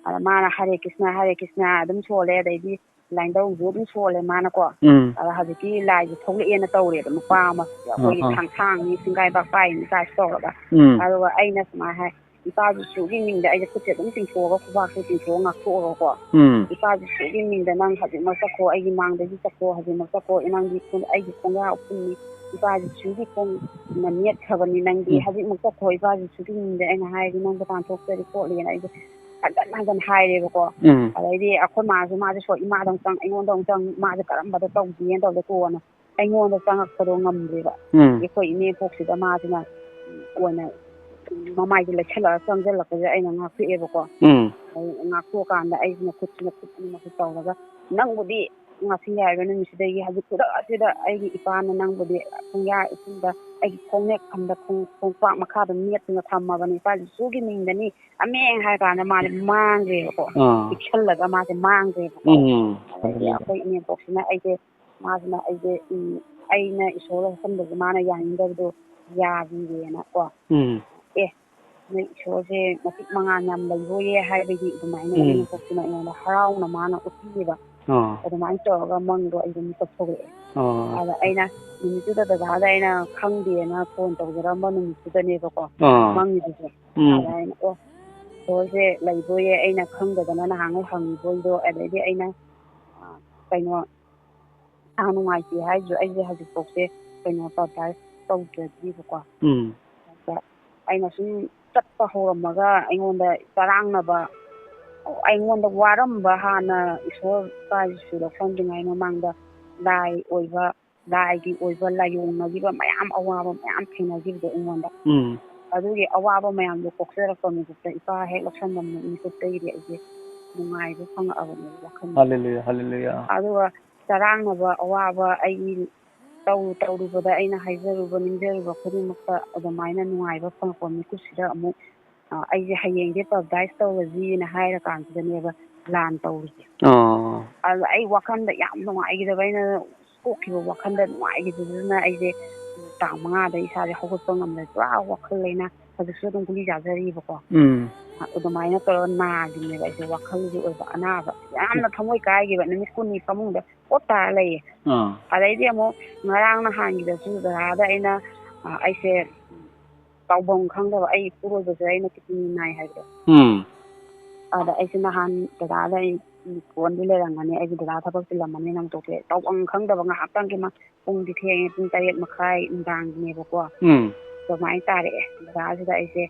ꯑꯗ ꯃꯥꯅ "ꯍꯔꯦ ꯀ꯭ꯔꯤꯁꯅ, ꯍꯔꯦ ꯀ꯭ꯔꯤꯁꯅ" ꯑꯗꯨꯝ ꯁꯣꯜꯂꯦ꯫ ꯑꯗꯩꯗꯤ ꯂꯥꯏꯅꯤꯡꯊꯧꯁꯨ ꯑꯗꯨꯝ ꯁꯣꯜꯂꯦ ꯃꯥꯅꯀꯣ꯫ ꯎꯝ꯫ ꯑꯗ ꯍꯧꯖꯤꯛꯀꯤ ꯂꯥꯏꯁꯦ ꯊꯣꯛꯂꯛꯑꯦꯅ ꯇꯧꯔꯦꯕ, ꯅꯨꯄꯥ ꯑꯃ ꯑꯩꯈꯣꯏꯒꯤ ꯑꯥ, ꯑꯥ꯫ ꯊꯥꯡꯁꯥꯡꯅꯤ ꯁꯤꯡꯒꯥꯏ ꯕꯥꯛꯄꯥꯏꯅꯤ ꯀꯥꯏꯁꯨ ꯇꯧꯔꯒ꯫ ꯎꯝ꯫ ꯑꯗꯨꯒ ꯑꯩꯅ ꯁꯨꯃꯥꯏꯅ ꯍꯥꯏ, "ꯏꯄꯥ ꯖꯤꯁꯨꯒꯤ ꯃꯤꯡꯗ ꯑꯩꯁꯦ ꯈꯨꯠꯁꯦ ꯑꯗꯨꯝ ꯇꯤꯡꯊꯣꯛꯑꯒ, ꯈꯨꯕꯥꯛꯁꯦ ꯇꯤꯡꯊꯣꯛꯑꯒ ꯉꯥꯛꯊꯣꯛꯑꯒꯀꯣ꯫ ꯎꯝ꯫ ꯏꯄꯥ ꯖꯤꯁꯨꯒꯤ ꯃꯤꯡꯗ ꯅꯪ ꯍꯧꯖꯤꯛꯃꯛ ꯆꯠꯈꯣ, ꯑꯩꯒꯤ ꯃꯥꯡꯗꯒꯤ ꯆꯠꯈꯣ, ꯍꯧꯖꯤꯛꯃꯛ ꯆꯠꯈꯣ, ꯅꯪꯗꯤ ꯈꯨꯟ-, ꯑꯩꯒꯤ ꯈꯣꯡꯌꯥ ꯎꯐꯨꯟꯅꯤ, ꯏꯄꯥ ꯖꯤꯁꯨꯒꯤ ꯈꯣꯡꯅ ꯅꯦꯠꯈ꯭ꯔꯕꯅꯤ ꯅꯪꯗꯤ, ꯎꯝ꯫ ꯍꯧꯖꯤꯛꯃꯛ ꯆꯠꯈꯣ, ꯏꯄꯥ ꯖꯤꯁꯨꯒꯤ ꯃꯤꯡꯗ ꯑꯩꯅ ꯍꯥꯏꯔꯗꯤ ꯅꯪ ꯗꯨꯀꯥꯟ ꯊꯣꯛꯆꯔꯤ ꯈꯣꯠꯂꯤꯅ" ꯑꯩꯁꯦ ꯍꯟꯖꯟ ꯍꯟꯖꯟ ꯍꯥꯏꯔꯦꯕꯀꯣ꯫ ꯎꯝ꯫ ꯑꯗꯩꯗꯤ ꯑꯩꯈꯣꯏ ꯃꯥꯁꯨ, ꯃꯥꯁꯦ ꯁꯣ-, ꯏꯃꯥꯗ ꯑꯃꯨꯛ ꯆꯪ-, ꯑꯩꯉꯣꯟꯗ ꯑꯃꯨꯛ ꯆꯪ-, ꯃꯥꯁꯦ ꯀꯔꯝꯕꯗ ꯇꯧꯁꯤꯒꯦꯅ ꯇꯧꯗ ꯀꯣꯟꯅ ꯑꯩꯉꯣꯟꯗ ꯆꯪꯉꯛꯄꯗꯣ ꯉꯝꯗ꯭ꯔꯦꯕ꯫ ꯎꯝ꯫ ꯑꯩꯈꯣꯏ ꯏꯅꯦꯄꯣꯛꯁꯤꯗ ꯃꯥꯁꯤꯅ ꯑꯣꯏꯅ ꯃꯃꯥꯏꯁꯦ ꯂꯩꯁꯜꯂꯒ ꯆꯪꯁꯤꯜꯂꯛꯄꯁꯦ ꯑꯩꯅ ꯉꯥꯛꯊꯣꯛꯑꯦꯕꯀꯣ꯫ ꯎꯝ꯫ ꯑꯗꯩ ꯉꯥꯛꯊꯣꯛꯑꯀꯥꯟꯗ ꯑꯩꯁꯤꯅ ꯈꯨꯠꯁꯤꯅ ꯈꯨꯠ ꯑꯅꯤꯃꯛꯁꯦ ꯇꯧꯔꯒ, "ꯅꯪꯕꯨꯗꯤ ꯉꯁꯤ ꯍꯥꯏꯕ ꯅꯨꯃꯤꯠꯁꯤꯗꯒꯤ ꯍꯧꯖꯤꯛ ꯈꯨꯗꯛ ꯑꯁꯤꯗ ꯑꯩꯒꯤ ꯏꯄꯥꯅ ꯅꯪꯕꯨꯗꯤ ꯈꯣꯡꯌꯥ ꯏꯄꯨꯡꯗ ꯑꯩꯒꯤ ꯈꯣꯡꯅꯦꯛ ꯈꯟꯗ ꯈꯣꯡ-, ꯈꯣꯡꯄꯥꯛ ꯃꯈꯥꯗ ꯅꯦꯠꯇꯨꯅ ꯊꯝꯃꯕꯅꯤ, ꯏꯄꯥ ꯖꯤꯁꯨꯒꯤ ꯃꯤꯡꯗꯅꯤ", ꯑꯃꯦꯡ ꯍꯥꯏ ꯀꯥꯟꯗ ꯃꯥꯁꯦ ꯃꯥꯡꯈ꯭ꯔꯦꯕꯀꯣ꯫ ꯑꯥ꯫ ꯄꯤꯛꯁꯜꯂꯒ ꯃꯥꯁꯦ ꯃꯥꯡꯈ꯭ꯔꯦꯕꯀꯣ꯫ ꯎꯝ꯫ ꯑꯗꯩꯗꯤ ꯑꯩꯈꯣꯏ ꯏꯅꯦꯝꯄꯣꯛꯁꯤꯅ ꯑꯩꯁꯦ, ꯃꯥꯁꯤꯅ ꯑꯩꯁꯦ, ꯎꯝ, ꯑꯩꯅ ꯏꯁꯣꯔ ꯂꯧꯁꯟꯕꯁꯦ ꯃꯥꯅ ꯌꯥꯅꯤꯡꯗꯕꯗꯣ ꯌꯥꯕꯤꯔꯦꯅꯀꯣ꯫ ꯎꯝ꯫ "ꯑꯦ, ꯅꯣꯏ ꯏꯁꯣꯔꯁꯦ ꯃꯇꯤꯛ ꯃꯉꯥꯜ ꯌꯥꯝ ꯂꯩꯕꯣꯏꯌꯦ" ꯍꯥꯏꯕꯒꯤ ꯑꯗꯨꯃꯥꯏꯅ ꯎꯝ꯫ ꯏꯅꯦꯝꯄꯣꯛꯁꯤꯅ ꯑꯩꯉꯣꯟꯗ ꯍꯔꯥꯎꯅ ꯃꯥꯅ ꯎꯠꯄꯤꯌꯦꯕ꯫ ꯑꯥ꯫ ꯑꯗꯨꯃꯥꯏꯅ ꯇꯧꯔꯒ ꯃꯪꯗꯣ ꯑꯩꯁꯦ ꯃꯤꯀꯞ ꯊꯣꯛꯂꯛꯑꯦ꯫ ꯑꯥ꯫ ꯑꯗ ꯑꯩꯅ ꯅꯨꯃꯤꯠꯇꯨꯗ ꯗꯗꯥꯗ ꯑꯩꯅ ꯈꯪꯗꯦꯅ ꯐꯣꯟ ꯇꯧꯖꯔꯝꯕ ꯅꯨꯃꯤꯠꯇꯨꯗꯅꯦꯕꯀꯣ ꯑꯥ꯫ ꯃꯪꯉꯤꯗꯨꯁꯨ꯫ ꯎꯝ꯫ ꯑꯗ ꯑꯩꯅ, "ꯑꯣ, ꯏꯁꯣꯔꯁꯦ ꯂꯩꯕꯣꯏꯌꯦ, ꯑꯩꯅ ꯈꯪꯗꯗꯅ ꯅꯍꯥꯟꯉꯩ ꯍꯪꯉꯤꯕꯣꯏꯗꯣ", ꯑꯗꯩꯗꯤ ꯑꯩꯅ, ꯑ, ꯀꯩꯅꯣ, ꯏꯁꯥ ꯅꯨꯡꯉꯥꯏꯇꯦ ꯍꯥꯏꯁꯨ ꯑꯩꯁꯦ ꯍꯧꯖꯤꯛꯐꯥꯎꯁꯦ ꯀꯩꯅꯣ ꯇꯧꯗ꯭ꯔꯤꯕꯀꯣ꯫ ꯎꯝ꯫ ꯑꯗ ꯑꯩꯅ ꯁꯨꯝ ꯆꯠꯄ ꯍꯧꯔꯝꯃꯒ ꯑꯩꯉꯣꯟꯗ ꯆꯔꯥꯡꯅꯕ, ꯑꯩꯉꯣꯟꯗ ꯋꯥꯔꯝꯕ ꯍꯥꯟꯅ ꯏꯁꯣꯔ ꯏꯄꯥ ꯖꯤꯁꯨ ꯂꯧꯁꯟꯗ꯭ꯔꯤꯉꯩ ꯃꯃꯥꯡꯗ ꯂꯥꯏ ꯑꯣꯏꯕ, ꯂꯥꯏꯒꯤ ꯑꯣꯏꯕ ꯂꯥꯏꯌꯣꯡꯅꯈꯤꯕ ꯃꯌꯥꯝ, ꯑꯋꯥꯕ ꯃꯌꯥꯝ ꯊꯦꯡꯅꯈꯤꯕꯗꯣ ꯑꯩꯉꯣꯟꯗ꯫ ꯎꯝ꯫ ꯑꯗꯨꯒꯤ ꯑꯋꯥꯕ ꯃꯌꯥꯝꯗꯣ ꯀꯣꯛꯆꯔꯛꯄ ꯃꯤꯀꯨꯞꯇ, ꯏꯄꯥ ꯍꯦꯛ ꯂꯧꯁꯟꯕ ꯃꯤꯀꯨꯞꯇꯒꯤꯗꯤ ꯑꯩꯁꯦ ꯅꯨꯡꯉꯥꯏꯕ ꯐꯪꯉꯛꯑꯕꯅꯦ ꯋꯥꯈꯜꯗ꯫ ꯍꯜꯂꯦꯂꯨꯌꯥ, ꯍꯜꯂꯦꯂꯨꯌꯥ꯫ ꯑꯗꯨꯒ ꯆꯔꯥꯡꯅꯕ, ꯑꯋꯥꯕ, ꯑꯩꯒꯤ ꯇꯧꯔꯨ ꯇꯧꯔꯨꯕꯗ ꯑꯩꯅ ꯍꯥꯏꯖꯔꯨꯕ, ꯅꯤꯡꯖꯔꯨꯕ ꯈꯨꯗꯤꯡꯃꯛꯇ ꯑꯗꯨꯃꯥꯏꯅ ꯅꯨꯡꯉꯥꯏꯕ ꯐꯪꯉꯛꯄ ꯃꯤꯀꯨꯞꯁꯤꯗ ꯑꯃꯨꯛ, ꯑ, ꯑꯩꯁꯦ ꯍꯌꯦꯡꯗꯤ ꯄꯕꯗꯥꯏꯁ ꯇꯧꯔꯁꯤꯅ ꯍꯥꯏꯔꯀꯥꯟꯁꯤꯗꯅꯦꯕ ꯂꯥꯟ ꯇꯧꯔꯤꯁꯦ꯫ ꯑꯣ꯫ ꯑꯗꯨ ꯑꯩ ꯋꯥꯈꯜꯗ ꯌꯥꯝ ꯅꯨꯡꯉꯥꯏꯈꯤꯗꯕ, ꯑꯩꯅ ꯀꯣꯛꯈꯤꯕ ꯋꯥꯈꯜꯗ ꯅꯨꯡꯉꯥꯏꯈꯤꯗꯗꯅ ꯑꯩꯁꯦ ꯇꯥꯡ ꯃꯉꯥꯗ ꯏꯁꯥꯁꯦ ꯍꯧꯒꯠꯄ ꯉꯝꯗ꯭ꯔꯦ꯫ ꯄꯨꯔꯥ ꯋꯥꯈꯜ ꯂꯩꯅꯥ ꯍꯧꯖꯤꯛꯁꯨ ꯑꯗꯨꯝ ꯒꯨꯂꯤ ꯆꯥꯖꯔꯤꯕꯀꯣ꯫ ꯎꯝ꯫ ꯑꯗꯨꯃꯥꯏꯅ ꯇꯧꯔꯒ ꯅꯥꯈꯤꯕꯅꯦꯕ ꯑꯩꯁꯦ, ꯋꯥꯈꯜꯒꯤ ꯑꯣꯏꯕ ꯑꯅꯥꯕ ꯌꯥꯝꯅ ꯊꯃꯣꯏ ꯀꯥꯏꯈꯤꯕ, ꯅꯨꯃꯤꯠ ꯀꯨꯟꯅꯤ ꯐꯃꯨꯡꯗ ꯄꯣꯞ ꯇꯥꯔ ꯂꯩꯌꯦ꯫ ꯑꯥ꯫ ꯑꯗꯩꯗꯤ ꯑꯃꯨꯛ ꯉꯔꯥꯡ ꯅꯍꯥꯟꯒꯤꯗꯁꯨ ꯗꯗꯥꯗ ꯑꯩꯅ, ꯑ, ꯑꯩꯁꯦ ꯇꯧꯐꯝ ꯈꯪꯗꯕ, ꯑꯩ ꯏꯄꯨꯔꯣꯏꯕꯁꯦ ꯑꯩꯅ ꯀꯤꯠꯅꯤ ꯅꯥꯏ ꯍꯥꯏꯕꯗꯣ꯫ ꯎꯝ꯫ ꯑꯗ ꯑꯩꯁꯦ ꯅꯍꯥꯟ ꯗꯗꯥꯗ ꯑꯩ ꯐꯣꯟꯗꯤ ꯂꯩꯔꯝꯒꯅꯤ, ꯑꯩꯒꯤ ꯗꯗꯥ ꯊꯕꯛ ꯆꯤꯜꯂꯝꯃꯅꯤ, ꯅꯪ ꯇꯣꯛꯊꯣꯛꯑꯦ꯫ ꯇꯧꯐꯝ ꯈꯪꯗꯕ ꯉꯥꯏꯍꯥꯛꯇꯪꯒꯤ ꯃꯥ ꯄꯨꯡꯗꯤ ꯊꯦꯡꯉꯦ, ꯄꯨꯡ ꯇꯔꯦꯠ ꯃꯈꯥꯏ ꯅꯨꯡꯗꯥꯡꯒꯤꯅꯦꯕꯀꯣ꯫ ꯎꯝ꯫ ꯑꯗꯨꯃꯥꯏꯅ ꯇꯥꯔꯛꯑꯦ꯫ ꯗꯗꯥꯁꯤꯗ ꯑꯩꯁꯦ,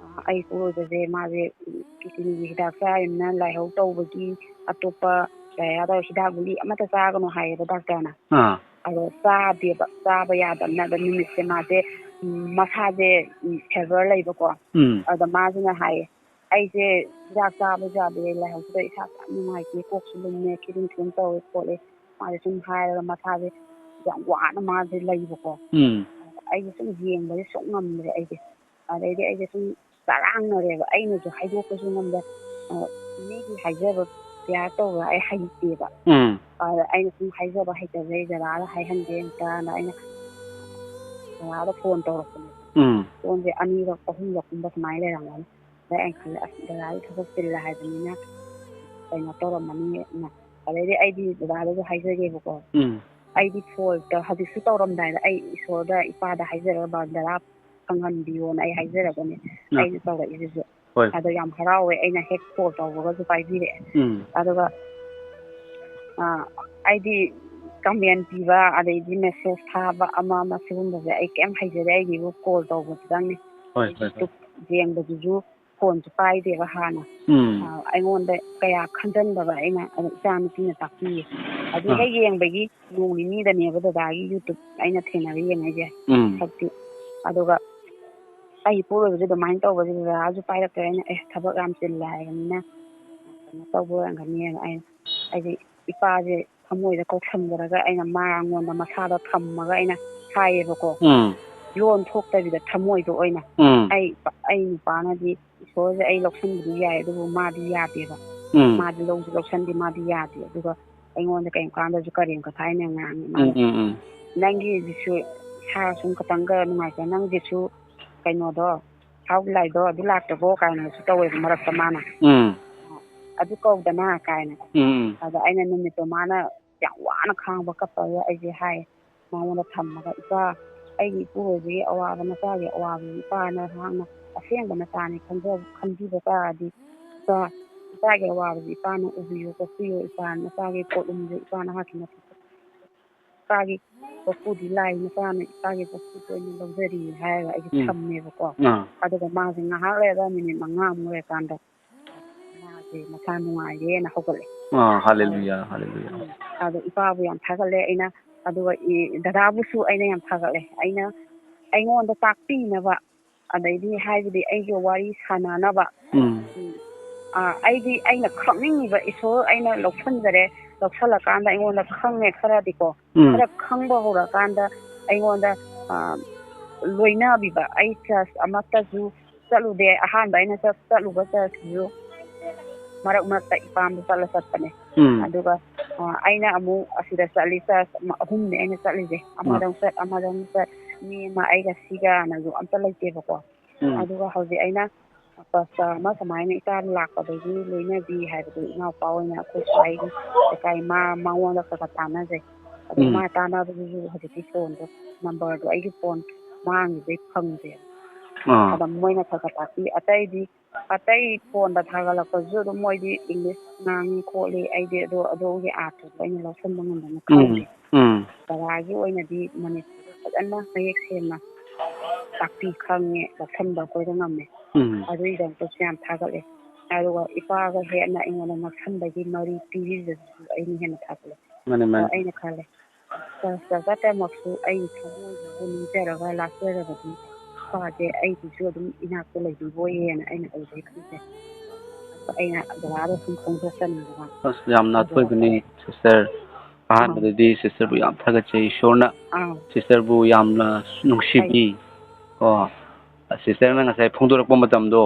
ꯑ, ꯑꯩ ꯏꯄꯨꯔꯣꯏꯕꯁꯦ ꯃꯥꯁꯦ, ꯎꯝ, ꯀꯤꯠꯅꯤꯒꯤ ꯍꯤꯗꯥꯛ ꯆꯥꯔꯤꯕꯅꯤꯅ ꯂꯥꯏꯍꯧ ꯇꯧꯕꯒꯤ ꯑꯇꯣꯞꯄ ꯀꯌꯥ ꯌꯥꯗꯕ ꯍꯤꯗꯥꯛ ꯒꯨꯂꯤ ꯑꯃꯠꯇ ꯆꯥꯒꯅꯨ ꯍꯥꯏꯌꯦꯕ ꯗꯥꯛꯇꯔꯅ꯫ ꯑꯥ꯫ ꯑꯗꯣ ꯆꯥꯗꯦꯕ, ꯆꯥꯕ ꯌꯥꯗꯕꯅ ꯑꯗ ꯅꯨꯃꯤꯠꯁꯦ ꯃꯥꯁꯦ, ꯎꯝ, ꯃꯁꯥꯁꯦ, ꯎꯝ, ꯐꯦꯚꯔ ꯂꯩꯕꯀꯣ꯫ ꯎꯝ꯫ ꯑꯗ ꯃꯥꯁꯤꯅ ꯍꯥꯏꯌꯦ, "ꯑꯩꯁꯦ ꯍꯤꯗꯥꯛ ꯆꯥꯕꯁꯨ ꯌꯥꯗꯦ, ꯂꯥꯏꯍꯧꯁꯤꯗ ꯏꯁꯥꯁꯦ ꯌꯥꯝ ꯅꯨꯡꯉꯥꯏꯇꯦ, ꯀꯣꯛꯁꯨ ꯂꯨꯝꯃꯦ, ꯈꯤꯔꯤꯡ ꯈꯤꯔꯤꯡ ꯇꯧꯋꯦ ꯈꯣꯠꯂꯦ", ꯃꯥꯁꯦ ꯁꯨꯝ ꯍꯥꯏꯔꯒ ꯃꯁꯥꯁꯦ ꯌꯥꯝ ꯋꯥꯅ ꯃꯥꯁꯦ ꯂꯩꯕꯀꯣ꯫ ꯎꯝ꯫ ꯑꯩꯁꯦ ꯁꯨꯝ ꯌꯦꯡꯕꯁꯦ ꯁꯨꯛ ꯉꯝꯗ꯭ꯔꯦ ꯑꯩꯁꯦ꯫ ꯑꯗꯩꯗꯤ ꯑꯩꯁꯦ ꯁꯨꯝ ꯆꯔꯥꯡꯅꯔꯦꯕ꯫ ꯑꯩꯅꯁꯨ ꯍꯥꯏꯗꯣꯛꯄꯁꯨ ꯉꯝꯗꯦ꯫ ꯑ, ꯃꯤꯒꯤ ꯍꯥꯏꯖꯕ ꯀꯌꯥ ꯇꯧꯕ ꯑꯩ ꯍꯩꯇꯦꯕ꯫ ꯎꯝ꯫ ꯑꯗ ꯑꯩꯅ ꯁꯨꯝ ꯍꯥꯏꯖꯕ ꯍꯩꯇꯕꯩ ꯗꯗꯥꯗ ꯍꯥꯏꯍꯟꯒꯦ ꯑꯝꯇꯅ ꯑꯩꯅ ꯗꯗꯥꯗ ꯐꯣꯟ ꯇꯧꯔꯛꯄꯅꯦ꯫ ꯎꯝ꯫ ꯐꯣꯟꯁꯦ ꯑꯅꯤꯔꯛ ꯑꯍꯨꯝꯂꯛꯀꯨꯝꯕ ꯁꯨꯃꯥꯏꯅ ꯂꯩꯔꯝꯒꯅꯤ꯫ ꯑꯗꯩ ꯑꯩꯅ ꯈꯜꯂꯦ, "ꯑꯁ, ꯗꯗꯥꯗꯤ ꯊꯕꯛ ꯆꯤꯜꯂꯦ ꯍꯥꯏꯕꯅꯤꯅ ꯀꯩꯅꯣ ꯇꯧꯔꯝꯃꯅꯤꯅ"꯫ ꯑꯗꯩꯗꯤ ꯑꯩꯗꯤ ꯗꯗꯥꯗꯁꯨ ꯍꯥꯏꯖꯒꯦꯕꯀꯣ꯫ ꯎꯝ꯫ ꯑꯩꯗꯤ ꯐꯣꯟ ꯇ-, ꯍꯧꯖꯤꯛꯁꯨ ꯇꯧꯔꯝꯗꯥꯏꯗ ꯑꯩ ꯏꯁꯣꯔꯗ, ꯏꯄꯥꯗ ꯍꯥꯏꯖꯔꯒ ꯗꯗꯥ ꯐꯪꯍꯟꯕꯤꯌꯣꯅ ꯑꯩ ꯍꯥꯏꯖꯔꯒꯅꯦ ꯑꯥ꯫ ꯑꯩꯅ ꯇꯧꯔꯛꯏꯁꯤꯁꯨ꯫ ꯍꯣꯏ꯫ ꯑꯗꯣ ꯌꯥꯝ ꯍꯔꯥꯎꯋꯦ, ꯑꯩꯅ ꯍꯦꯛ ꯀꯣꯜ ꯇꯧꯕꯒꯁꯨ ꯄꯥꯏꯕꯤꯔꯛꯑꯦ꯫ ꯎꯝ꯫ ꯑꯗꯨꯒ, ꯑ, ꯑꯩꯗꯤ ꯀꯃꯦꯟ ꯄꯤꯕ, ꯑꯗꯩꯗꯤ ꯃꯦꯁꯦꯖ ꯊꯥꯕ, ꯑꯃ ꯑꯃ ꯁꯤꯒꯨꯝꯕꯁꯦ ꯑꯩ ꯀꯩꯝ ꯍꯩꯖꯗꯦ, ꯑꯩꯒꯤꯕꯨ ꯀꯣꯜ ꯇꯧꯕꯗꯨꯗꯪꯅꯤ꯫ ꯍꯣꯏ, ꯍꯣꯏ, ꯍꯣꯏ꯫ ꯌꯦꯡꯕꯗꯨꯁꯨ ꯐꯣꯟꯁꯨ ꯄꯥꯏꯗꯦꯕ ꯍꯥꯟꯅ꯫ ꯎꯝ꯫ ꯑ, ꯑꯩꯉꯣꯟꯗ ꯀꯌꯥ ꯈꯟꯖꯟꯗꯕ ꯑꯩꯅ, ꯑꯗꯨ ꯏꯆꯥ ꯅꯨꯄꯤꯅ ꯇꯥꯛꯄꯤꯌꯦ꯫ ꯑꯗꯨ ꯑꯥ꯫ ꯍꯦꯛ ꯌꯦꯡꯕꯒꯤ ꯅꯣꯡ ꯅꯤꯅꯤꯗꯅꯦꯕ ꯗꯗꯥꯒꯤ YouTube ꯑꯩꯅ ꯊꯦꯡꯅꯔ ꯌꯦꯡꯉꯛꯏꯁꯦ꯫ ꯎꯝ꯫ ꯁꯛꯇꯤ꯫ ꯑꯗꯨꯒ ꯑꯩ ꯏꯄꯨꯔꯣꯏꯕꯁꯨ ꯑꯗꯨꯃꯥꯏꯅ ꯇꯧꯕꯁꯦ ꯗꯗꯥꯁꯨ ꯄꯥꯏꯔꯛꯇ꯭ꯔꯦ꯫ ꯑꯩꯅ, "ꯑꯦ, ꯊꯕꯛ ꯌꯥꯝ ꯆꯤꯜꯂꯦ ꯍꯥꯏꯕꯅꯤꯅ ꯀꯩꯅꯣ ꯇꯧꯕ ꯑꯣꯏꯔꯝꯒꯅꯤꯅ" ꯑꯩꯅ, ꯑꯩꯁꯦ ꯏꯄꯥꯁꯦ ꯊꯃꯣꯏꯗ ꯀꯧꯁꯟꯖꯔꯒ ꯑꯩꯅ ꯃꯉꯣꯟꯗ ꯃꯁꯥꯗ ꯊꯝꯃꯒ ꯑꯩꯅ ꯍꯥꯏꯌꯦꯕꯀꯣ꯫ ꯎꯝ꯫ ꯂꯣꯟ ꯊꯣꯛꯇꯕꯤꯗ ꯊꯃꯣꯏꯗ ꯑꯣꯏꯅ꯫ ꯎꯝ꯫ ꯑꯩ, ꯑꯩ ꯅꯨꯄꯥꯅꯗꯤ ꯏꯁꯣꯔꯁꯦ ꯑꯩ ꯂꯧꯁꯟꯕꯗꯤ ꯌꯥꯏ, ꯑꯗꯨꯕꯨ ꯃꯥꯗꯤ ꯌꯥꯗꯦꯕ꯫ ꯎꯝ꯫ ꯃꯥꯗꯤ ꯂꯧꯁꯨ ꯂꯧꯁꯟꯗꯦ, ꯃꯥꯗꯤ ꯌꯥꯗꯦ꯫ ꯑꯗꯨꯒ ꯑꯩꯉꯣꯟꯗ ꯀꯔꯤꯝ ꯀꯥꯟꯗꯁꯨ ꯀꯔꯦꯝ ꯀꯊꯥꯏꯅ ꯉꯥꯡꯉꯤ꯫ ꯎꯝ, ꯃꯥꯅ, ꯎꯝ, ꯎꯝ꯫ "ꯅꯪꯒꯤꯁꯤꯁꯨ ꯏꯁꯥ ꯁꯨꯝ ꯈꯇꯪꯒ ꯅꯨꯡꯉꯥꯏꯇ, ꯅꯪꯒꯤꯁꯨ ꯀꯩꯅꯣꯗꯣ, ꯍꯥꯎ ꯂꯥꯏꯗꯣ ꯑꯗꯨ ꯂꯥꯛꯇ꯭ꯔꯕꯣ ꯀꯥꯏꯅꯁꯨ ꯇꯧꯋꯦꯕ ꯃꯔꯛꯇ ꯃꯥꯅ꯫ ꯎꯝ꯫ "ꯑꯗꯨ ꯀꯧꯗꯅ" ꯀꯥꯏꯅ꯫ ꯎꯝ, ꯎꯝ꯫ ꯑꯗ ꯑꯩꯅ ꯅꯨꯃꯤꯠꯇꯣ ꯃꯥꯅ ꯌꯥꯝ ꯋꯥꯅ ꯈꯥꯡꯕ ꯀꯞꯄꯒ ꯑꯩꯁꯦ ꯍꯥꯏ, ꯃꯉꯣꯟꯗ ꯊꯝꯃꯒ, "ꯏꯄꯥ, ꯑꯩꯒꯤ ꯏꯄꯨꯔꯣꯏꯕꯒꯤ ꯑꯋꯥꯕ, ꯅꯆꯥꯒꯤ ꯑꯋꯥꯕꯁꯤ ꯏꯄꯥ ꯅꯍꯥꯛꯅ ꯑꯁꯦꯡꯕ ꯅꯆꯥꯅꯤ ꯈꯟꯖ-, ꯈꯟꯕꯤꯕ ꯇꯥꯔꯗꯤ, ꯏꯄꯥ, ꯏꯆꯥꯒꯤ ꯑꯋꯥꯕꯁꯤ ꯏꯄꯥꯅ ꯎꯕꯤꯌꯨ, ꯀꯣꯛꯄꯤꯌꯨ, ꯏꯄꯥ, ꯅꯆꯥꯒꯤ ꯄꯣꯠꯂꯨꯝꯁꯦ ꯏꯄꯥ ꯅꯍꯥꯛꯀꯤ ꯃꯊꯛꯇ, ꯏꯄꯥꯒꯤ ꯀꯣꯔꯐꯨꯗꯤ ꯂꯥꯏ, ꯅꯆꯥꯅ ꯏꯄꯥꯒꯤ ꯀꯣꯔꯐꯨꯗ ꯑꯣꯏꯅ ꯂꯧꯖꯔꯤ" ꯍꯥꯏꯔꯒ ꯑꯩꯁꯦ ꯎꯝ꯫ ꯊꯝꯃꯦꯕꯀꯣ꯫ ꯑꯥ꯫ ꯑꯗꯨꯒ ꯃꯥꯁꯦ ꯉꯥꯏꯍꯥꯛ ꯂꯩꯔꯒ, ꯃꯤꯅꯤꯠ ꯃꯉꯥꯃꯨꯛ ꯂꯩꯔꯀꯥꯟꯗ, ꯃꯥꯁꯦ ꯃꯁꯥ ꯅꯨꯡꯉꯥꯏꯔꯦꯅ ꯍꯧꯒꯠꯂꯦ꯫ ꯑꯥ, ꯍꯜꯂꯦꯂꯨꯌꯥ, ꯍꯜꯂꯦꯂꯨꯌꯥ꯫ ꯎꯝ꯫ ꯑꯗꯣ ꯏꯄꯥꯕꯨ ꯌꯥꯝ ꯊꯥꯒꯠꯂꯦ ꯑꯩꯅ꯫ ꯑꯗꯨꯒ ꯏ-, ꯗꯗꯥꯕꯨꯁꯨ ꯑꯩꯅ ꯌꯥꯝ ꯊꯥꯒꯠꯂꯦ꯫ ꯑꯩꯅ, ꯑꯩꯉꯣꯟꯗ ꯇꯥꯛꯄꯤꯅꯕ, ꯑꯗꯩꯗꯤ ꯍꯥꯏꯕꯗꯤ ꯑꯩꯒ ꯋꯥꯔꯤ ꯁꯥꯟꯅꯅꯕ꯫ ꯎꯝ꯫ ꯎꯝ꯫ ꯑꯥ, ꯑꯩꯗꯤ ꯑꯩꯅ ꯈꯪꯅꯤꯡꯉꯤꯕ ꯏꯁꯣꯔ ꯑꯩꯅ ꯂꯧꯁꯟꯖꯔꯦ, ꯂꯧꯁꯜꯂꯀꯥꯟꯗ ꯑꯩꯉꯣꯟꯗ ꯈꯪꯉꯦ ꯈꯔꯗꯤꯀꯣ꯫ ꯎꯝ꯫ ꯈꯔ ꯈꯪꯕ ꯍꯧꯔꯀꯥꯟꯗ ꯑꯩꯉꯣꯟꯗ, ꯑꯥ, ꯂꯣꯏꯅꯕꯤꯕ꯫ ꯑꯩ ꯆꯔꯆ ꯑꯃꯠꯇꯁꯨ ꯆꯠꯂꯨꯗꯦ꯫ ꯑꯍꯥꯟꯕ ꯑꯩꯅ ꯆꯠ-, ꯆꯠꯂꯨꯕ ꯆꯔꯆꯁꯤꯁꯨ ꯃꯔꯛ ꯃꯔꯛꯇ ꯏꯄꯥꯝꯗ ꯆꯠꯂ ꯆꯠꯄꯅꯦ꯫ ꯎꯝ꯫ ꯑꯗꯨꯒ, ꯑ, ꯑꯩꯅ ꯑꯃꯨꯛ ꯑꯁꯤꯗ ꯆꯠꯂꯤ, ꯆꯔꯆ ꯑꯃ, ꯑꯍꯨꯝꯅꯦ ꯑꯩꯅ ꯆꯠꯂꯤꯁꯦ꯫ ꯑꯃꯗ ꯑꯃꯨꯛ ꯆꯠ, ꯑꯃꯗ ꯑꯃꯨꯛ ꯆꯠ, ꯃꯤ ꯑꯃ ꯑꯩꯒ ꯁꯤꯒꯅꯁꯨ ꯑꯝꯇ ꯂꯩꯇꯦꯕꯀꯣ꯫ ꯎꯝ꯫ ꯑꯗꯨꯒ ꯍꯧꯖꯤꯛ ꯑꯩꯅ ꯄꯥꯁꯇꯔ ꯑꯃ ꯁꯨꯃꯥꯏꯅ ꯏꯆꯥ ꯂꯥꯛꯄꯗꯒꯤ ꯂꯣꯏꯅꯕꯤ ꯍꯥꯏꯕꯗꯨ ꯏꯅꯥꯎꯄꯥ ꯑꯣꯏꯅ ꯑꯩꯈꯣꯏ ꯁ꯭ꯋꯥꯏꯒꯤ ꯂꯩꯀꯥꯏ ꯃꯥ, ꯃꯉꯣꯟꯗ ꯈꯔ ꯈꯔ ꯇꯥꯟꯅꯖꯩ꯫ ꯑꯗꯣ ꯎꯝ꯫ ꯃꯥ ꯇꯥꯟꯅꯕꯗꯨꯁꯨ ꯍꯧꯖꯤꯛꯇꯤ ꯐꯣꯟꯗꯣ, ꯅꯝꯕꯔꯗꯣ ꯑꯩꯒꯤ ꯐꯣꯟ ꯃꯥꯡꯈꯤꯕꯗꯩ ꯐꯪꯗꯦ꯫ ꯑꯥ꯫ ꯑꯗ ꯃꯣꯏꯅ ꯈꯔ ꯈꯔ ꯇꯥꯛꯄꯤ꯫ ꯑꯇꯩꯗꯤ, ꯑꯇꯩ ꯐꯣꯟꯗ ꯊꯥꯒꯠꯂꯛꯄꯁꯨ ꯑꯗꯨꯝ ꯃꯣꯏꯗꯤ ꯏꯪꯂꯤꯁ ꯉꯥꯡꯉꯤ ꯈꯣꯠꯂꯤ, ꯑꯩꯗꯤ ꯑꯗꯣ, ꯑꯗꯨꯒꯤ ꯑꯥꯔꯊꯗꯣ ꯑꯩꯅ ꯂꯧꯁꯟꯕ ꯉꯝꯗꯅ ꯎꯝ, ꯈꯪꯗꯦ꯫ ꯎꯝ꯫ ꯗꯗꯥꯒꯤ ꯑꯣꯏꯅꯗꯤ ꯃꯅꯤꯄꯨꯔꯗ ꯐꯖꯅ ꯃꯌꯦꯛ ꯁꯦꯡꯅ ꯇꯥꯛꯄꯤ ꯈꯪꯉꯦ, ꯂꯧꯁꯟꯕ ꯑꯩꯈꯣꯏꯗ ꯉꯝꯃꯦ꯫ ꯎꯝ꯫ ꯑꯗꯨꯒꯤꯗꯃꯛꯇꯁꯨ ꯌꯥꯝ ꯊꯥꯒꯠꯂꯦ꯫ ꯑꯗꯨꯒ ꯏꯄꯥꯒ ꯍꯦꯟꯅ ꯑꯩꯉꯣꯟꯗ ꯅꯛꯁꯟꯕꯒꯤ ꯃꯔꯤ ꯄꯤꯕꯤꯕꯗꯨꯁꯨ ꯑꯩꯅ ꯍꯦꯟꯅ ꯊꯥꯒꯠꯂꯦ꯫ ꯃꯥꯅꯦ, ꯑꯗꯣ ꯃꯥꯅꯦ꯫ ꯑꯩꯅ ꯈꯜꯂꯦ, ꯆꯔꯆ ꯆꯠꯇꯃꯛꯁꯨ ꯑꯩꯒꯤ ꯊꯃꯣꯏꯁꯤꯕꯨ ꯅꯤꯡꯖꯔꯒ ꯂꯥꯠꯆꯔꯕꯗꯤ ꯏꯄꯥꯁꯦ ꯑꯩꯒꯤꯁꯨ ꯑꯗꯨꯝ ꯏꯅꯥꯛꯇ ꯂꯩꯕꯤꯕꯣꯏꯌꯦꯅ ꯑꯩꯅ ꯑꯗꯨꯗꯩ ꯈꯟꯖꯩ꯫ ꯑꯗꯣ ꯑꯩꯅ ꯗꯗꯥꯗ ꯁꯨꯝ ꯐꯣꯡꯗꯣꯛꯆꯅꯤꯡꯗꯅ ꯑꯁ, ꯌꯥꯝꯅ ꯇꯧꯖꯔꯛꯄꯅꯦ꯫ ꯑꯊꯣꯏꯕꯅꯤ, ꯁꯤꯁꯇꯔ꯫ ꯑꯥ꯫ ꯑꯍꯥꯟꯕꯗꯗꯤ ꯁꯤꯁꯇꯔꯕꯨ ꯌꯥꯝ ꯊꯥꯒꯠꯆꯩ꯫ ꯏꯁꯣꯔꯅ ꯑꯥ꯫ ꯁꯤꯁꯇꯔꯕꯨ ꯌꯥꯝꯅ ꯅꯨꯡꯁꯤꯕꯤ꯫ ꯑꯩ ꯀꯣ, ꯁꯤꯁꯇꯔꯅ ꯉꯁꯥꯏ ꯐꯣꯡꯗꯣꯔꯛꯄ ꯃꯇꯝꯗꯣ,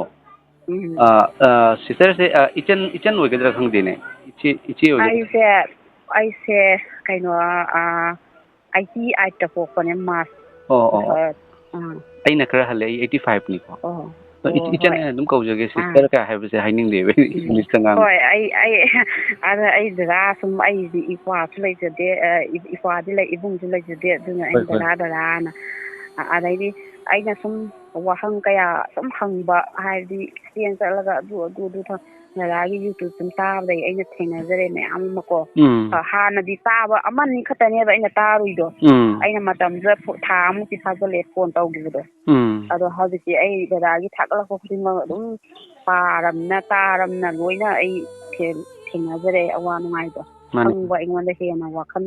ꯎꯝ꯫ ꯑ, ꯑ, ꯁꯤꯁꯇꯔꯁꯦ, ꯑ, ꯏꯆꯟ, ꯏꯆꯟ ꯑꯣꯏꯒꯗ꯭ꯔꯥ ꯈꯪꯗꯦꯅꯦ꯫ ꯏꯆꯦ, ꯏꯆꯦ ꯑꯣꯏꯒꯗ꯭ꯔꯥ? ꯑꯩꯁꯦ, ꯑꯩꯁꯦ ꯀꯩꯅꯣ, ꯑ, ꯑꯩꯠꯇꯤ ꯑꯩꯠꯇ ꯄꯣꯛꯄꯅꯦ, ꯃꯥꯔꯆ꯫ ꯑꯣ, ꯑꯣ, ꯑꯣ꯫ ꯑ, ꯑꯥ꯫ ꯑꯩꯅ ꯈꯔ ꯍꯜꯂꯦ, ꯑꯩ eighty five ꯅꯤꯀꯣ꯫ ꯑꯣ꯫ ꯑꯗꯣ ꯏꯆ-, ꯑꯣ, ꯏꯆꯟ ꯍꯣꯏ꯫ ꯍꯥꯏꯅ ꯑꯗꯨꯝ ꯀꯧꯖꯒꯦ, ꯑꯥ꯫ Sister ꯀꯥꯏ ꯍꯥꯏꯕꯁꯦ ꯍꯥꯏꯅꯤꯡꯗꯦꯕ, ꯑꯩ ꯎꯝ꯫ English ꯇ ꯉꯥꯡꯕ꯫ ꯍꯣꯏ, ꯑꯩ, ꯑꯩ, ꯑꯗ ꯑꯩ ꯗꯗꯥ ꯁꯨꯝ, ꯑꯩꯗꯤ ꯏꯄ꯭ꯋꯥꯁꯨ ꯂꯩꯖꯗꯦ, ꯑ, ꯏ-, ꯏꯄ꯭ꯋꯥꯗꯤ ꯂꯩ, ꯏꯕꯨꯡꯁꯨ ꯂꯩꯖꯗꯦ, ꯑꯗꯨꯅ ꯑꯩ ꯍꯣꯏ, ꯍꯣꯏ꯫ ꯗꯗꯥ, ꯗꯗꯥꯅ꯫ ꯑ-, ꯑꯗꯩꯗꯤ ꯑꯩꯅ ꯁꯨꯝ ꯋꯥꯍꯪ ꯀꯌꯥ ꯁꯨꯝ ꯍꯪꯕ, ꯍꯥꯏꯗꯤ ꯆꯦꯟ ꯆꯠꯂꯒ ꯑꯗꯨ, ꯑꯗꯨ, ꯑꯗꯨ ꯊ-, ꯗꯗꯥꯒꯤ YouTube ꯁꯨꯝ ꯇꯥꯕꯗꯒꯤ ꯑꯩꯅ ꯊꯦꯡꯅꯖꯔꯦ ꯃꯌꯥꯝ ꯑꯃꯀꯣ꯫ ꯎꯝ꯫ ꯑ, ꯍꯥꯟꯅꯗꯤ ꯇꯥꯕ ꯑꯃꯅꯤ ꯈꯛꯇꯅꯦꯕ ꯑꯩꯅ ꯇꯥꯔꯨꯏꯗꯣ꯫ ꯎꯝ꯫ ꯑꯩꯅ ꯃꯇꯝꯗꯨꯗ ꯐꯣ-, ꯊꯥ ꯑꯃꯨꯛꯇꯤ ꯐꯥꯖꯤꯜꯂꯛꯑꯦ phone ꯇꯧꯈꯤꯕꯗꯣ꯫ ꯎꯝ꯫ ꯑꯗꯣ ꯍꯧꯖꯤꯛꯇꯤ ꯑꯩ ꯗꯗꯥꯒꯤ ꯊꯥꯒꯠꯂꯛꯄ ꯈꯨꯗꯤꯡꯃꯛ ꯑꯗꯨꯝ ꯄꯥꯔꯝꯅ ꯇꯥꯔꯝꯅ ꯂꯣꯏꯅ ꯑꯩ ꯊꯦꯡ-, ꯊꯦꯡꯅꯖꯔꯦ ꯑꯋꯥ ꯅꯨꯡꯉꯥꯏꯗꯣ꯫ ꯃꯥꯅꯤ꯫ ꯈꯪꯕ ꯑꯩꯉꯣꯟꯗ ꯍꯦꯟꯅ ꯋꯥꯈꯜ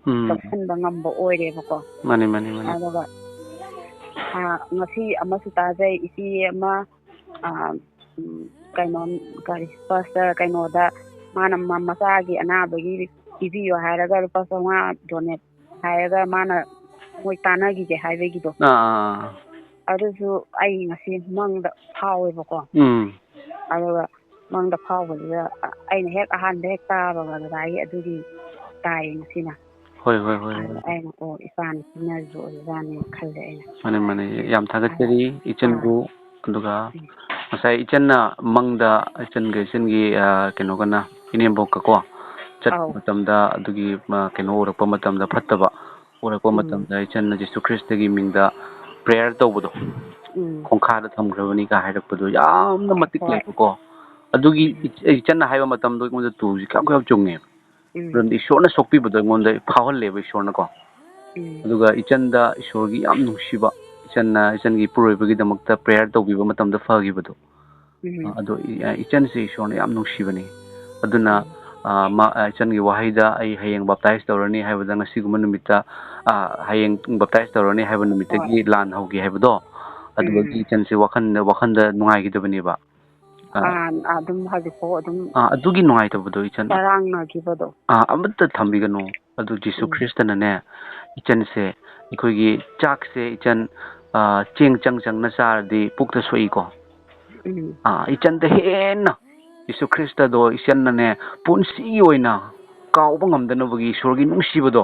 ꯎꯝ꯫ ꯂꯧꯁꯤꯟꯕ ꯉꯝꯕ ꯑꯣꯏꯔꯦꯕꯀꯣ꯫ ꯃꯥꯅꯤ, ꯃꯥꯅꯤ, ꯃꯥꯅꯤ꯫ ꯑꯗꯨꯒ, ꯑ, ꯉꯁꯤ ꯑꯃꯁꯨ ꯇꯥꯖꯩ, ꯏꯆꯦ ꯑꯃ, ꯑ, ꯎꯝ, ꯀꯩꯅꯣ, ꯀꯔꯤ, pastor ꯀꯩꯅꯣꯗ ꯃꯥꯅ ꯃ-, ꯃꯆꯥꯒꯤ ꯑꯅꯥꯕꯒꯤ ꯄꯤꯕꯤꯌꯣ ꯍꯥꯏꯔꯒ ꯂꯨꯄꯥ ꯆꯥꯝꯃꯉꯥ donate ꯍꯥꯏꯔꯒ ꯃꯥꯅ ꯃꯣꯏ ꯇꯥꯟꯅꯈꯤꯒꯦ ꯍꯥꯏꯕꯒꯤꯗꯣ꯫ ꯑꯥ, ꯑꯥ, ꯑꯥ꯫ ꯑꯗꯨꯁꯨ ꯑꯩ ꯉꯁꯤ ꯃꯪꯗ ꯐꯥꯎꯋꯦꯕꯀꯣ꯫ ꯎꯝ꯫ ꯑꯗꯨꯒ ꯃꯪꯗ ꯐꯥꯎꯕꯗꯨꯗ ꯑ-, ꯑꯩꯅ ꯍꯦꯛ ꯑꯍꯥꯟꯕ ꯍꯦꯛ ꯇꯥꯕꯒ ꯗꯗꯥꯒꯤ ꯑꯗꯨꯒꯤ ꯇꯥꯏꯌꯦ ꯉꯁꯤꯅ꯫ ꯍꯣꯏ, ꯍꯣꯏ, ꯍꯣꯏ, ꯑꯗ ꯍꯣꯏ꯫ ꯑꯩꯅ, "ꯑꯣ, ꯏꯄꯥꯅ ꯄꯤꯅꯔꯤꯕ ꯑꯣꯏꯕꯖꯥꯠꯅꯤ" ꯈꯜꯂꯦ ꯑꯩꯅ꯫ ꯃꯥꯅꯤ, ꯃꯥꯅꯤ꯫ ꯌꯥꯝ ꯑꯗ, ꯊꯥꯒꯠꯆꯔꯤ ꯑꯥ꯫ ꯏꯆꯟꯕꯨ꯫ ꯑꯗꯨꯒ ꯎꯝ꯫ ꯉꯁꯥꯏ ꯏꯆꯟꯅ ꯃꯪꯗ ꯏꯆꯟꯒ ꯏꯆꯟꯒꯤ, ꯑ, ꯀꯩꯅꯣꯒꯅ, ꯏꯅꯦꯝꯕꯣꯛꯀꯀꯣ ꯆꯠꯄ ꯑꯧ꯫ ꯃꯇꯝꯗ ꯑꯗꯨꯒꯤ, ꯑ, ꯀꯩꯅꯣ ꯎꯔꯛꯄ ꯃꯇꯝꯗ ꯐꯠꯇꯕ ꯎꯔꯛꯄ ꯎꯝ꯫ ꯃꯇꯝꯗ ꯏꯆꯟꯅ ꯖꯤꯁꯨ ꯈ꯭ꯔꯤꯁꯇꯒꯤ ꯃꯤꯡꯗ prayer ꯇꯧꯕꯗꯣ, ꯎꯝ꯫ ꯈꯣꯡꯈꯥꯗ ꯊꯝꯈ꯭ꯔꯕꯅꯤꯒ ꯍꯥꯏꯔꯛꯄꯗꯣ ꯌꯥꯝꯅ ꯃꯇꯤꯛ ꯍꯣꯏ꯫ ꯂꯩꯕꯀꯣ꯫ ꯑꯗꯨꯒꯤ ꯎꯝ꯫ ꯏꯆ-, ꯏꯆꯟꯅ ꯍꯥꯏꯕ ꯃꯇꯝꯗꯣ ꯑꯩꯉꯣꯟꯗ ꯇꯨꯁꯤ ꯀꯌꯥꯝ ꯀꯌꯥꯝ ꯆꯨꯡꯉꯦꯕ꯫ ꯎꯝ꯫ ꯃꯔꯝꯗꯤ ꯏꯁꯣꯔꯅ ꯁꯣꯛꯄꯤꯕꯗꯣ ꯑꯩꯉꯣꯟꯗ ꯐꯥꯎꯍꯜꯂꯦꯕ ꯏꯁꯣꯔꯅꯀꯣ꯫ ꯎꯝ꯫ ꯑꯗꯨꯒ ꯏꯆꯟꯗ ꯏꯁꯣꯔꯒꯤ ꯌꯥꯝ ꯅꯨꯡꯁꯤꯕ, ꯏꯆꯟꯅ ꯏꯆꯟꯒꯤ ꯏꯄꯨꯔꯣꯏꯕꯒꯤꯗꯃꯛꯇ prayer ꯇꯧꯕꯤꯕ ꯃꯇꯝꯗ ꯐꯈꯤꯕꯗꯣ꯫ ꯎꯝ꯫ ꯑ, ꯑꯗꯣ ꯏ-, ꯑ, ꯏꯆꯟꯁꯦ ꯏꯁꯣꯔꯅ ꯌꯥꯝ ꯅꯨꯡꯁꯤꯕꯅꯤ꯫ ꯑꯗꯨꯅ, ꯎꯝ꯫ ꯑ, ꯃꯥ, ꯑ, ꯏꯆꯟꯒꯤ ꯋꯥꯍꯩꯗ "ꯑꯩ ꯍꯌꯦꯡ baptize ꯇꯧꯔꯅꯤ" ꯍꯥꯏꯕꯗ ꯉꯁꯤꯒꯨꯝꯕ ꯅꯨꯃꯤꯠꯇ, ꯑ, ꯍꯌꯦꯡ baptize ꯇꯧꯔꯅꯤ ꯍꯥꯏꯕ ꯅꯨꯃꯤꯠꯇꯒꯤ ꯍꯣꯏ꯫ ꯂꯥꯟ ꯍꯧꯒꯦ ꯍꯥꯏꯕꯗꯣ, ꯑꯗꯨꯗꯒꯤ ꯎꯝ꯫ ꯏꯆꯟꯁꯦ ꯋꯥꯈꯜꯗ, ꯋꯥꯈꯜꯗ ꯅꯨꯡꯉꯥꯏꯈꯤꯗꯕꯅꯦꯕ꯫ ꯑ, ꯑꯥ, ꯑꯗꯨꯝ ꯍꯧꯖꯤꯛꯐꯥꯎ ꯑꯗꯨꯝ ꯑꯥ, ꯑꯗꯨꯒꯤ ꯅꯨꯡꯉꯥꯏꯇꯕꯗꯣ ꯏꯆꯟ꯫ ꯆꯔꯥꯡꯅꯈꯤꯕꯗꯣ꯫ ꯑꯥ, ꯑꯃꯠꯇ ꯊꯝꯕꯤꯒꯅꯨ꯫ ꯑꯗꯨ ꯖꯤꯁꯨ ꯎꯝ꯫ ꯈ꯭ꯔꯤꯁꯇꯅꯅꯦ, ꯏꯆꯟꯁꯦ, ꯑꯩꯈꯣꯏꯒꯤ ꯆꯥꯛꯁꯦ ꯏꯆꯟ, ꯑꯥ, ꯆꯦꯡ ꯆꯪ ꯆꯪꯅ ꯆꯥꯔꯗꯤ ꯄꯨꯛꯇ ꯁꯣꯛꯏꯀꯣ꯫ ꯎꯝ꯫ ꯑꯥ, ꯏꯆꯟꯗ ꯍꯦꯟꯅ ꯖꯤꯁꯨ ꯈ꯭ꯔꯤꯁꯇꯗꯣ ꯏꯆꯟꯅꯅꯦ, ꯄꯨꯟꯁꯤꯒꯤ ꯑꯣꯏꯅ ꯀꯥꯎꯕ ꯉꯝꯗꯅꯕꯒꯤ ꯏꯁꯣꯔꯒꯤ ꯅꯨꯡꯁꯤꯕꯗꯣ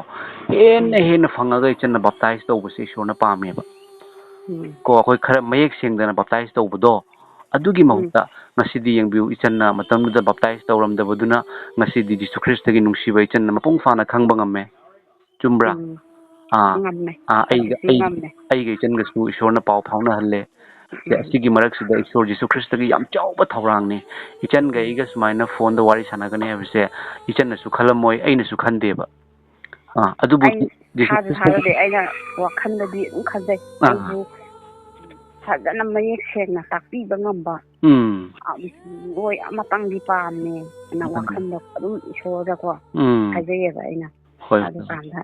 ꯍꯦꯟꯅ ꯎꯝ꯫ ꯍꯦꯟꯅ ꯐꯪꯉꯒ ꯏꯆꯟꯅ baptize ꯇꯧꯕꯁꯦ ꯏꯁꯣꯔꯅ ꯄꯥꯝꯃꯦꯕ꯫ ꯎꯝ꯫ ꯀꯣ, ꯑꯩꯈꯣꯏ ꯈꯔ ꯃꯌꯦꯛ ꯁꯦꯡꯗꯅ ꯕꯞꯇꯥꯏꯁ ꯇꯧꯕꯗꯣ, ꯑꯗꯨꯒꯤ ꯎꯝ꯫ ꯃꯍꯨꯠꯇ ꯉꯁꯤꯗꯤ ꯌꯦꯡꯕꯤꯌꯨ, ꯏꯆꯟꯅ ꯃꯇꯝꯗꯨꯗ ꯕꯞꯇꯥꯏꯁ ꯇꯧꯔꯝꯗꯕꯗꯨꯅ ꯉꯁꯤꯗꯤ ꯖꯤꯁꯨ ꯈ꯭ꯔꯤꯁꯇꯒꯤ ꯅꯨꯡꯁꯤꯕ ꯏꯆꯟꯅ ꯃꯄꯨꯡ ꯐꯥꯅ ꯈꯪꯕ ꯉꯝꯃꯦ꯫ ꯆꯨꯝꯕ꯭ꯔꯥ? ꯎꯝ꯫ ꯑꯥ, ꯉꯝꯃꯦ꯫ ꯑꯥ, ꯑꯩꯒ, ꯍꯧꯖꯤꯛꯇꯤ ꯑꯩ, ꯉꯝꯃꯦ꯫ ꯑꯩꯒ ꯏꯆꯟꯒꯁꯨ ꯏꯁꯣꯔꯅ ꯄꯥꯎ ꯐꯥꯎꯅꯍꯜꯂꯦ꯫ ꯎꯝ꯫ ꯑꯁꯤꯒꯤ ꯃꯔꯛꯁꯤꯗ ꯏꯁꯣꯔ ꯖꯤꯁꯨ ꯈ꯭ꯔꯤꯁꯇꯒꯤ ꯌꯥꯝ ꯆꯥꯎꯕ ꯊꯧꯔꯥꯡꯅꯤ꯫ ꯏꯆꯟꯒ ꯎꯝ꯫ ꯑꯩꯒ ꯁꯨꯃꯥꯏꯅ ꯐꯣꯟꯗ ꯋꯥꯔꯤ ꯁꯥꯟꯅꯒꯅꯤ ꯍꯥꯏꯕꯁꯦ ꯏꯆꯟꯅꯁꯨ ꯈꯜꯂꯝꯃꯣꯏ, ꯑꯩꯅꯁꯨ ꯈꯟꯗꯦꯕ꯫ ꯑꯥ, ꯑꯗꯨꯕꯨ ꯑꯩ ꯖꯤꯁꯨ ꯊꯥꯁꯨ ꯈ꯭ꯔꯤꯁꯇꯒꯤ ꯊꯥꯖꯗꯦ꯫ ꯑꯩꯅ ꯋꯥꯈꯜꯗꯗꯤ ꯑꯗꯨꯝ ꯈꯟꯖꯩ꯫ ꯑꯥ꯫ ꯑꯩꯕꯨ ꯐꯖꯅ ꯃꯌꯦꯛ ꯁꯦꯡꯅ ꯇꯥꯛꯄꯤꯕ ꯉꯝꯕ ꯎꯝ꯫ ꯑ, ꯃꯤꯑꯣꯏ ꯑꯃꯇꯪꯗꯤ ꯄꯥꯝꯃꯦ ꯑꯅ ꯎꯝ꯫ ꯋꯥꯈꯜꯗ ꯑꯗꯨꯝ ꯏꯁꯣꯔꯗꯀꯣ ꯎꯝ꯫ ꯍꯥꯏꯖꯩꯌꯦꯕ ꯑꯩꯅ꯫ ꯍꯣꯏ, ꯍꯣꯏ꯫ ꯑꯗꯨꯀꯥꯟꯗ,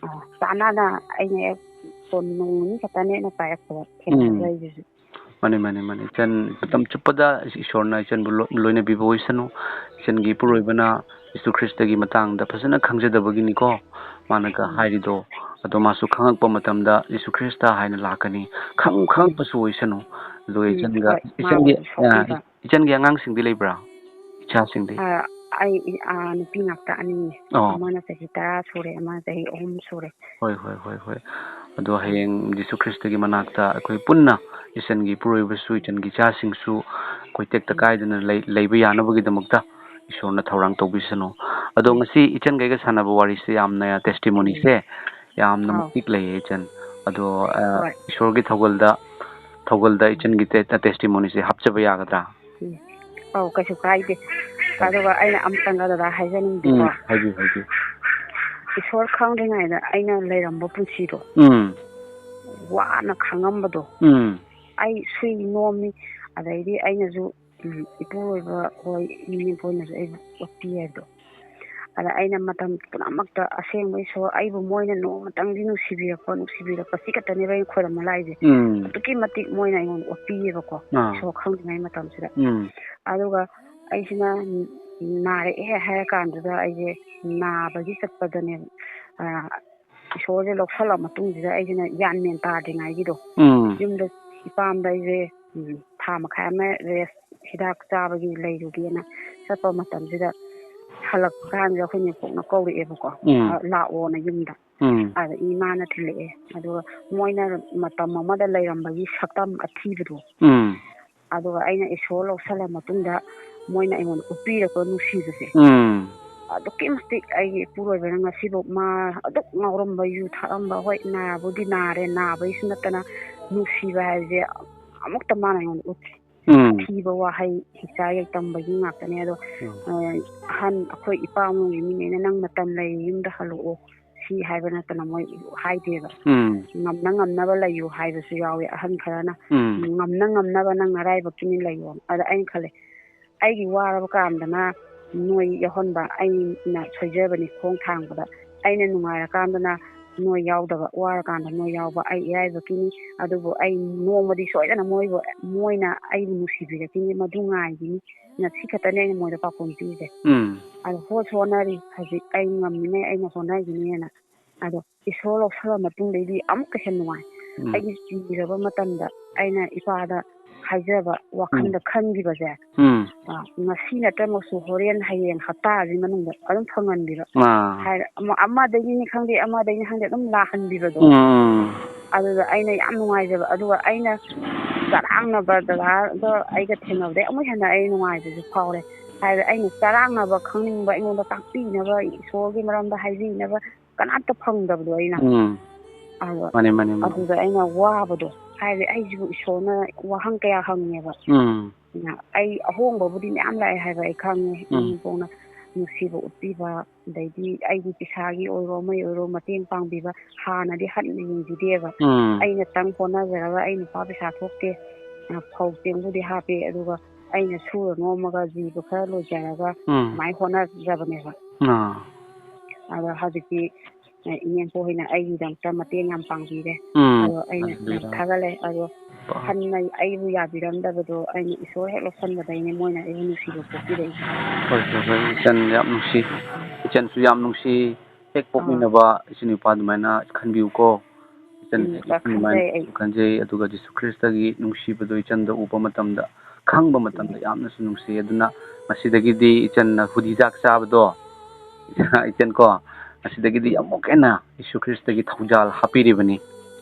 ꯑ, ꯆꯥꯟꯅꯅ ꯑꯩꯅ ꯍꯦꯛ ꯐꯣꯟ ꯅꯣꯡ ꯅꯤꯅꯤ ꯈꯛꯇꯅꯦ ꯑꯩꯅ ꯄꯥꯏꯔꯛꯄꯗ ꯊꯦꯡꯅꯖꯩꯗꯨꯁꯨ꯫ ꯃꯥꯅꯤ, ꯃꯥꯅꯤ, ꯃꯥꯅꯤ꯫ ꯏꯆꯟ, ꯃꯇꯝ ꯆꯨꯞꯄꯗ ꯏꯁꯣꯔꯅ ꯏꯆꯟꯕꯨ ꯂꯣ-, ꯂꯣꯏꯅꯕꯤꯕ ꯑꯣꯏꯁꯅꯨ꯫ ꯏꯆꯟꯒꯤ ꯏꯄꯨꯔꯣꯏꯕꯅ ꯖꯤꯁꯨ ꯈ꯭ꯔꯤꯁꯇꯒꯤ ꯃꯇꯥꯡꯗ ꯐꯖꯅ ꯈꯪꯖꯗꯕꯒꯤꯅꯤꯀꯣ ꯃꯥꯅꯒ ꯎꯝ꯫ ꯍꯥꯏꯔꯤꯗꯣ꯫ ꯑꯗꯣ ꯃꯥꯁꯨ ꯈꯪꯉꯛꯄ ꯃꯇꯝꯗ ꯖꯤꯁꯨ ꯈ꯭ꯔꯤꯁꯇ ꯍꯥꯏꯅ ꯂꯥꯛꯀꯅꯤ꯫ ꯈꯪ-, ꯎꯝ꯫ ꯈꯪꯉꯛꯄꯁꯨ ꯑꯣꯏꯁꯅꯨ꯫ ꯑꯗꯨꯒ ꯎꯝ, ꯏꯆꯟꯒ, ꯍꯣꯏ, ꯏꯆꯟꯒꯤ, ꯃꯥꯕꯨꯗꯤ ꯁꯣꯛꯄꯤꯕ꯫ ꯑ, ꯏꯆꯟꯒꯤ ꯑꯉꯥꯡꯁꯤꯡꯗꯤ ꯂꯩꯕ꯭ꯔꯥ? ꯏꯆꯥꯁꯤꯡꯗꯤ? ꯑ, ꯑꯩ, ꯑ, ꯅꯨꯄꯤ ꯉꯥꯛꯇ ꯑꯅꯤꯅꯦ꯫ ꯑꯣ꯫ ꯑꯃꯅ ꯆꯍꯤ ꯇꯔꯥ ꯁꯨꯔꯦ, ꯑꯃꯅ ꯆꯍꯤ ꯑꯍꯨꯝ ꯁꯨꯔꯦ꯫ ꯍꯣꯏ, ꯍꯣꯏ, ꯍꯣꯏ, ꯍꯣꯏ꯫ ꯑꯗꯣ ꯎꯝ꯫ ꯍꯌꯦꯡ ꯖꯤꯁꯨ ꯈ꯭ꯔꯤꯁꯇꯒꯤ ꯃꯅꯥꯛꯇ ꯑꯩꯈꯣꯏ ꯄꯨꯟꯅ ꯏꯆꯟꯒꯤ ꯏꯄꯨꯔꯣꯏꯕꯁꯨ, ꯏꯆꯟꯒꯤ ꯏꯆꯥꯁꯤꯡꯁꯨ ꯑꯩꯈꯣꯏ ꯇꯦꯛꯇ ꯎꯝ꯫ ꯀꯥꯏꯗꯅ ꯂꯩ-, ꯂꯩꯕ ꯌꯥꯅꯕꯒꯤꯗꯃꯛꯇ ꯏꯁꯣꯔꯅ ꯊꯧꯔꯥꯡ ꯇꯧꯕꯤꯁꯅꯨ꯫ ꯑꯗꯣ ꯎꯝ꯫ ꯉꯁꯤ ꯏꯆꯟꯒꯩꯒ ꯁꯥꯟꯅꯕ ꯋꯥꯔꯤꯁꯦ ꯌꯥꯝꯅ, testimony ꯁꯦ ꯌꯥꯝꯅ ꯑꯥꯎ꯫ ꯃꯇꯤꯛ ꯂꯩꯌꯦ, ꯏꯆꯟ꯫ ꯑꯗꯣ, ꯑ, ꯍꯣꯏ꯫ ꯏꯁꯣꯔꯒꯤ ꯊꯧꯒꯜꯗ, ꯊꯧꯒꯜꯗ ꯏꯆꯟꯒꯤ ꯇꯦ-, testimony ꯁꯦ ꯍꯥꯞꯆꯕ ꯌꯥꯒꯗ꯭ꯔꯥ? ꯎꯝ꯫ ꯑꯧ, ꯀꯩꯁꯨ ꯀꯥꯏꯗꯦ꯫ ꯑꯗꯨꯒ ꯑꯩꯅ ꯑꯃꯇꯪꯒ ꯗꯗꯥ ꯍꯥꯏꯖꯅꯤꯡꯕꯀꯣ꯫ ꯎꯝ, ꯍꯥꯏꯕꯤꯌꯨ, ꯍꯥꯏꯕꯤꯌꯨ꯫ ꯏꯁꯣꯔ ꯈꯪꯗ꯭ꯔꯤꯉꯩꯗ ꯑꯩꯅ ꯂꯩꯔꯝꯕ ꯄꯨꯟꯁꯤꯗꯣ, ꯎꯝ꯫ ꯋꯥꯅ ꯈꯥꯡꯉꯝꯕꯗꯣ, ꯎꯝ꯫ ꯑꯩ ꯁꯨꯏ ꯅꯣꯝꯃꯤ, ꯑꯗꯩꯗꯤ ꯑꯩꯅꯁꯨ, ꯎꯝ, ꯏꯄꯨꯔꯣꯏꯕ ꯍꯣꯏ, ꯏꯅꯦ ꯍꯣꯏꯅꯁꯨ ꯑꯩꯕꯨ ꯑꯣꯠꯄꯤ ꯍꯥꯏꯕꯗꯣ꯫ ꯑꯗ ꯑꯩꯅ ꯃꯇꯝ ꯄꯨꯝꯅꯃꯛꯇ ꯑꯁꯦꯡꯕ ꯏꯁꯣꯔ, ꯑꯩꯕꯨ ꯃꯣꯏꯅ ꯅꯣꯡꯃꯇꯪꯗꯤ ꯅꯨꯡꯁꯤꯕꯤꯔꯛꯄ, ꯅꯨꯡꯁꯤꯕꯤꯔꯛꯄ, ꯁꯤ ꯈꯛꯇꯅꯦꯕ ꯑꯩꯅ ꯈꯣꯏꯔꯝꯕ ꯂꯥꯛꯏꯁꯦ꯫ ꯎꯝ꯫ ꯑꯗꯨꯛꯀꯤ ꯃꯇꯤꯛ ꯃꯣꯏꯅ ꯑꯩꯉꯣꯟꯗ ꯑꯣꯠꯄꯤꯌꯦꯕꯀꯣ, ꯑꯥ꯫ ꯏꯁꯣꯔ ꯈꯪꯗ꯭ꯔꯤꯉꯩ ꯃꯇꯝꯁꯤꯗ꯫ ꯎꯝ꯫ ꯑꯗꯨꯒ ꯑꯩꯁꯤꯅ ꯅꯥꯔꯛꯑꯦ ꯍꯥꯏꯔ ꯀꯥꯟꯗꯨꯗ ꯑꯩꯁꯦ ꯅꯥꯕꯒꯤ ꯆꯠꯄꯗꯅꯦ, ꯑ, ꯏꯁꯣꯔꯁꯦ ꯂꯧꯁꯜꯂ ꯃꯇꯨꯡꯁꯤꯗ ꯑꯩꯁꯤꯅ ꯒ꯭ꯌꯥꯟ ꯃꯦꯟ ꯇꯥꯗ꯭ꯔꯤꯉꯩꯒꯤꯗꯣ, ꯎꯝ꯫ ꯌꯨꯝꯗ ꯏꯄꯥꯝꯗ ꯑꯩꯁꯦ, ꯎꯝ, ꯊꯥ ꯃꯈꯥꯏ ꯑꯃ rest, ꯍꯤꯗꯥꯛ ꯆꯥꯕꯒꯤ ꯂꯩꯔꯨꯒꯦꯅ ꯆꯠꯄ ꯃꯇꯝꯁꯤꯗ ꯍꯜꯂꯛꯄ ꯀꯥꯟꯁꯤꯗ ꯑꯩꯈꯣꯏ ꯅꯦꯝꯄꯣꯛꯅ ꯀꯧꯔꯛꯑꯦꯕꯀꯣ꯫ ꯎꯝ꯫ "ꯑ, ꯂꯥꯛꯑꯣꯅ ꯌꯨꯝꯗ꯫ ꯎꯝ꯫ ꯑꯗ ꯏꯃꯥꯅ ꯊꯤꯜꯂꯛꯑꯦ꯫ ꯑꯗꯨꯒ ꯃꯣꯏꯅ ꯃꯇꯝ ꯑꯃꯗ ꯂꯩꯔꯝꯕꯒꯤ ꯁꯛꯇꯝ ꯑꯊꯤꯕꯗꯣ, ꯎꯝ꯫ ꯑꯗꯨꯒ ꯑꯩꯅ ꯏꯁꯣꯔ ꯂꯧꯁꯜꯂ ꯃꯇꯨꯡꯗ ꯃꯣꯏꯅ ꯑꯩꯉꯣꯟꯗ ꯎꯠꯄꯤꯔꯛꯄ ꯅꯨꯡꯁꯤꯕꯁꯦ, ꯎꯝ꯫ ꯑꯗꯨꯛꯀꯤ ꯃꯇꯤꯛ ꯑꯩꯒꯤ ꯏꯄꯨꯔꯣꯏꯕꯅ ꯉꯁꯤꯐꯥꯎ ꯃꯥ ꯑꯗꯨꯛ ꯉꯥꯎꯔꯝꯕ, ꯌꯨ ꯊꯛꯑꯝꯕ, ꯍꯣꯏ, ꯅꯥꯕꯨꯗꯤ ꯅꯥꯔꯦ, ꯅꯥꯕꯒꯤꯁꯨ ꯅꯠꯇꯅ ꯅꯨꯡꯁꯤꯕ ꯍꯥꯏꯕꯁꯦ ꯑꯃꯨꯛꯇ ꯃꯥꯅ ꯑꯩꯉꯣꯟꯗ ꯎꯠꯇꯦ꯫ ꯎꯝ꯫ ꯑꯊꯤꯕ ꯋꯥꯍꯩ ꯍꯤꯡꯆꯥ ꯌꯥꯏꯇꯝꯕꯒꯤ ꯉꯥꯛꯇꯅꯦ꯫ ꯑꯗꯣ, ꯎꯝ꯫ ꯑ, ꯑꯍꯟ ꯑꯩꯈꯣꯏ ꯏꯄꯥ ꯏꯃꯨꯡꯒꯤ ꯃꯤꯉꯩꯅ "ꯅꯪ ꯃꯇꯝ ꯂꯩꯔꯤ ꯌꯨꯝꯗ ꯍꯜꯂꯛꯑꯣ" ꯁꯤ ꯍꯥꯏꯕ ꯅꯠꯇꯅ ꯃꯣꯏ ꯍꯥꯏꯗꯦꯕ꯫ ꯎꯝ꯫ "ꯉꯝꯅ ꯉꯝꯅꯕ ꯂꯩꯌꯨ" ꯍꯥꯏꯕꯁꯨ ꯌꯥꯎꯋꯦ ꯑꯍꯟ ꯈꯔꯅ꯫ ꯎꯝ꯫ "ꯉꯝꯅ ꯉꯝꯅꯕ ꯅꯪ ꯅꯔꯥꯏꯕꯛꯀꯤꯅꯤ ꯂꯩꯌꯣ"꯫ ꯑꯗ ꯑꯩꯅ ꯈꯜꯂꯦ, ꯑꯩꯒꯤ ꯋꯥꯔꯕ ꯀꯥꯟꯗꯅ ꯅꯣꯏ ꯌꯥꯎꯍꯟꯕ, ꯑꯩꯅ ꯁꯣꯏꯖꯕꯅꯤ ꯈꯣꯡ ꯊꯥꯡꯕꯗ, ꯑꯩꯅ ꯅꯨꯡꯉꯥꯏꯔꯀꯥꯟꯗꯅ ꯅꯣꯏ ꯌꯥꯎꯗꯕ, ꯋꯥꯔꯀꯥꯟꯗ ꯅꯣꯏ ꯌꯥꯎꯕ, ꯑꯩ ꯏꯔꯥꯏꯕꯛꯀꯤꯅꯤ꯫ ꯑꯗꯨꯕꯨ ꯑꯩ ꯅꯣꯡꯃꯗꯤ ꯁꯣꯏꯗꯅ ꯃꯣꯏꯕꯨ, ꯃꯣꯏꯅ ꯑꯩꯕꯨ ꯅꯨꯡꯁꯤꯕꯤꯔꯛꯈꯤꯅꯤ, ꯃꯗꯨ ꯉꯥꯏꯒꯤꯅꯤ꯫ ꯉꯁꯤ ꯈꯛꯇꯅꯦ ꯑꯩꯅ ꯃꯣꯏꯗ ꯄꯥꯎꯈꯨꯝ ꯄꯤꯔꯤꯁꯦ꯫ ꯎꯝ꯫ ꯑꯗꯣ ꯍꯣꯠꯁꯨ ꯍꯣꯠꯅꯔꯤ, ꯍꯧꯖꯤꯛ ꯑꯩ ꯉꯝꯃꯤꯉꯩ ꯑꯩꯅ ꯍꯣꯠꯅꯈꯤꯅꯤꯅ꯫ ꯑꯗꯣ ꯏꯁꯣꯔ ꯂꯧꯁꯜꯂ ꯃꯇꯨꯡꯗꯩꯗꯤ ꯑꯃꯨꯛꯀ ꯍꯦꯟꯅ ꯅꯨꯡꯉꯥꯏ꯫ ꯎꯝ꯫ ꯑꯩꯒꯤ ꯆꯤꯔꯕ ꯃꯇꯝꯗ ꯑꯩꯅ ꯏꯄꯥꯗ ꯍꯥꯏꯖꯕ, ꯋꯥꯈꯜꯗ ꯎꯝ꯫ ꯈꯟꯈꯤꯕꯁꯦ, ꯎꯝ꯫ ꯑ, ꯉꯁꯤ ꯅꯠꯇ꯭ꯔꯃꯛꯁꯨ ꯍꯣꯔꯦꯟ, ꯍꯌꯦꯡ, ꯍꯞꯇꯥ ꯑꯁꯤ ꯃꯅꯨꯡꯗ ꯑꯗꯨꯝ ꯐꯪꯍꯟꯕꯤꯕ꯫ ꯑꯥ꯫ ꯍꯥꯏ-, ꯑꯃ-, ꯑꯃꯗꯒꯤꯅꯤ ꯈꯪꯗꯦ, ꯑꯃꯗꯒꯤꯅꯤ ꯈꯪꯗꯦ, ꯑꯗꯨꯝ ꯂꯥꯛꯍꯟꯕꯤꯕꯗꯣ꯫ ꯎꯝ, ꯎꯝ꯫ ꯑꯗꯨꯗ ꯑꯩꯅ ꯌꯥꯝ ꯅꯨꯡꯉꯥꯏꯖꯕ꯫ ꯑꯗꯨꯒ ꯑꯩꯅ ꯆꯔꯥꯡꯅꯕ ꯗꯗꯥꯗꯣ ꯑꯩꯒ ꯊꯦꯡꯅꯕꯗꯩ ꯑꯃꯨꯛ ꯍꯦꯟꯅ ꯑꯩ ꯅꯨꯡꯉꯥꯏꯕꯁꯨ ꯐꯥꯎꯔꯦ꯫ ꯍꯥꯏꯕꯗꯤ ꯑꯩꯅ ꯆꯔꯥꯡꯅꯕ ꯈꯪꯅꯤꯡꯕ, ꯑꯩꯉꯣꯟꯗ ꯇꯥꯛꯄꯤꯅꯕ, ꯏꯁꯣꯔꯒꯤ ꯃꯔꯝꯗ ꯍꯥꯏꯕꯤꯅꯕ ꯀꯅꯥꯝꯇ ꯐꯪꯗꯕꯗꯣ ꯑꯩꯅ꯫ ꯎꯝ꯫ ꯑꯗꯣ ꯃꯥꯅꯦ, ꯃꯥꯅꯦ, ꯃꯥꯅꯦ꯫ ꯑꯗꯨꯗ ꯑꯩꯅ ꯋꯥꯕꯗꯣ, ꯍꯥꯏꯕꯗꯤ ꯑꯩꯁꯤꯕꯨ ꯏꯁꯣꯔꯅ ꯋꯥꯍꯪ ꯀꯌꯥ ꯍꯪꯉꯦꯕ꯫ ꯎꯝ꯫ ꯑꯩ ꯑꯍꯣꯡꯕꯕꯨꯗꯤ ꯃꯌꯥꯝ ꯂꯥꯛꯑꯦ ꯍꯥꯏꯕ ꯑꯩ ꯈꯪꯉꯦ꯫ ꯎꯝ꯫ ꯏꯅꯦꯝꯄꯣꯛꯅ ꯅꯨꯡꯁꯤꯕ ꯎꯠꯄꯤꯕ, ꯑꯗꯩꯗꯤ ꯑꯩꯒꯤ ꯄꯩꯁꯥꯒꯤ ꯑꯣꯏꯔꯣ, ꯑꯃꯒꯤ ꯑꯣꯏꯔꯣ ꯃꯇꯦꯡ ꯄꯥꯡꯕꯤꯕ, ꯍꯥꯟꯅꯗꯤ ꯍꯟꯅ ꯌꯦꯡꯕꯤꯗꯦꯕ꯫ ꯎꯝ꯫ ꯑꯩꯅꯇꯪ ꯍꯣꯠꯅꯖꯔꯒ ꯑꯩ ꯅꯨꯄꯥ ꯄꯩꯁꯥ ꯊꯣꯛꯇꯦ, ꯑ, ꯐꯧ ꯆꯦꯡꯕꯨꯗꯤ ꯍꯥꯞꯄꯦ, ꯑꯗꯨꯒ ꯑꯩꯅ ꯁꯨꯔ ꯅꯣꯝꯃꯒ ꯖꯤꯕ ꯈꯔ ꯂꯣꯏꯖꯔꯒ ꯎꯝ꯫ ꯑꯗꯨꯃꯥꯏꯅ ꯍꯣꯠꯅꯖꯕꯅꯦꯕ꯫ ꯑꯥ꯫ ꯑꯗꯣ ꯍꯧꯖꯤꯛꯇꯤ, ꯑ, ꯏꯅꯦꯝꯄꯣꯛ ꯍꯣꯏꯅ ꯑꯩꯒꯤꯗꯃꯛꯇ ꯃꯇꯦꯡ ꯌꯥꯝ ꯄꯥꯡꯕꯤꯔꯦ꯫ ꯎꯝ꯫ ꯑꯗꯣ ꯑꯩꯅ ꯌꯥꯝ ꯌꯥꯕꯤꯔꯦ꯫ ꯊꯥꯒꯠꯂꯦ꯫ ꯑꯗꯣ ꯑꯥ꯫ ꯍꯟꯅ ꯑꯩꯕꯨ ꯌꯥꯕꯤꯔꯝꯗꯕꯗꯣ ꯑꯩꯅ ꯏꯁꯣꯔ ꯍꯦꯛ ꯂꯧꯁꯟꯕꯗꯩꯅꯦ ꯃꯣꯏꯅ ꯑꯩꯕꯨ ꯅꯨꯡꯁꯤꯕ ꯄꯣꯛꯄꯤꯔꯛꯏꯁꯦ꯫ ꯍꯣꯏ, ꯍꯣꯏ, ꯍꯣꯏ, ꯏꯆꯟ ꯌꯥꯝ ꯅꯨꯡꯁꯤ꯫ ꯏꯆꯟꯁꯨ ꯌꯥꯝ ꯅꯨꯡꯁꯤ꯫ ꯍꯦꯛ ꯑꯥ꯫ ꯄꯣꯛꯃꯤꯟꯅꯕ ꯏꯆꯤꯟ ꯏꯎꯄꯥ ꯑꯗꯨꯃꯥꯏꯅ ꯈꯟꯕꯤꯌꯨꯀꯣ꯫ ꯏꯆꯟ ꯎꯝ, ꯍꯦꯛ ꯈꯟꯖꯩ ꯑꯩ꯫ ꯑꯗꯨꯃꯥꯏꯅ ꯈꯟꯖꯩ꯫ ꯑꯗꯨꯒ ꯖꯤꯁꯨ ꯈ꯭ꯔꯤꯁꯇꯒꯤ ꯅꯨꯡꯁꯤꯕꯗꯣ ꯏꯆꯟꯗ ꯎꯕ ꯃꯇꯝꯗ ꯈꯪꯕ ꯃꯇꯝꯗ ꯌꯥꯝꯅꯁꯨ ꯅꯨꯡꯁꯤ꯫ ꯑꯗꯨꯅ ꯃꯁꯤꯗꯒꯤꯗꯤ ꯏꯆꯟꯅ ꯍꯨꯗꯤ ꯆꯥꯛ ꯆꯥꯕꯗꯣ, ꯏꯆꯟ ꯀꯣ, ꯃꯁꯤꯗꯒꯤꯗꯤ ꯑꯃꯨꯛ ꯍꯦꯟꯅ ꯌꯦꯁꯨ ꯈ꯭ꯔꯤꯁꯇꯒꯤ ꯊꯧꯖꯥꯜ ꯍꯥꯞꯄꯤꯔꯤꯕꯅꯤ꯫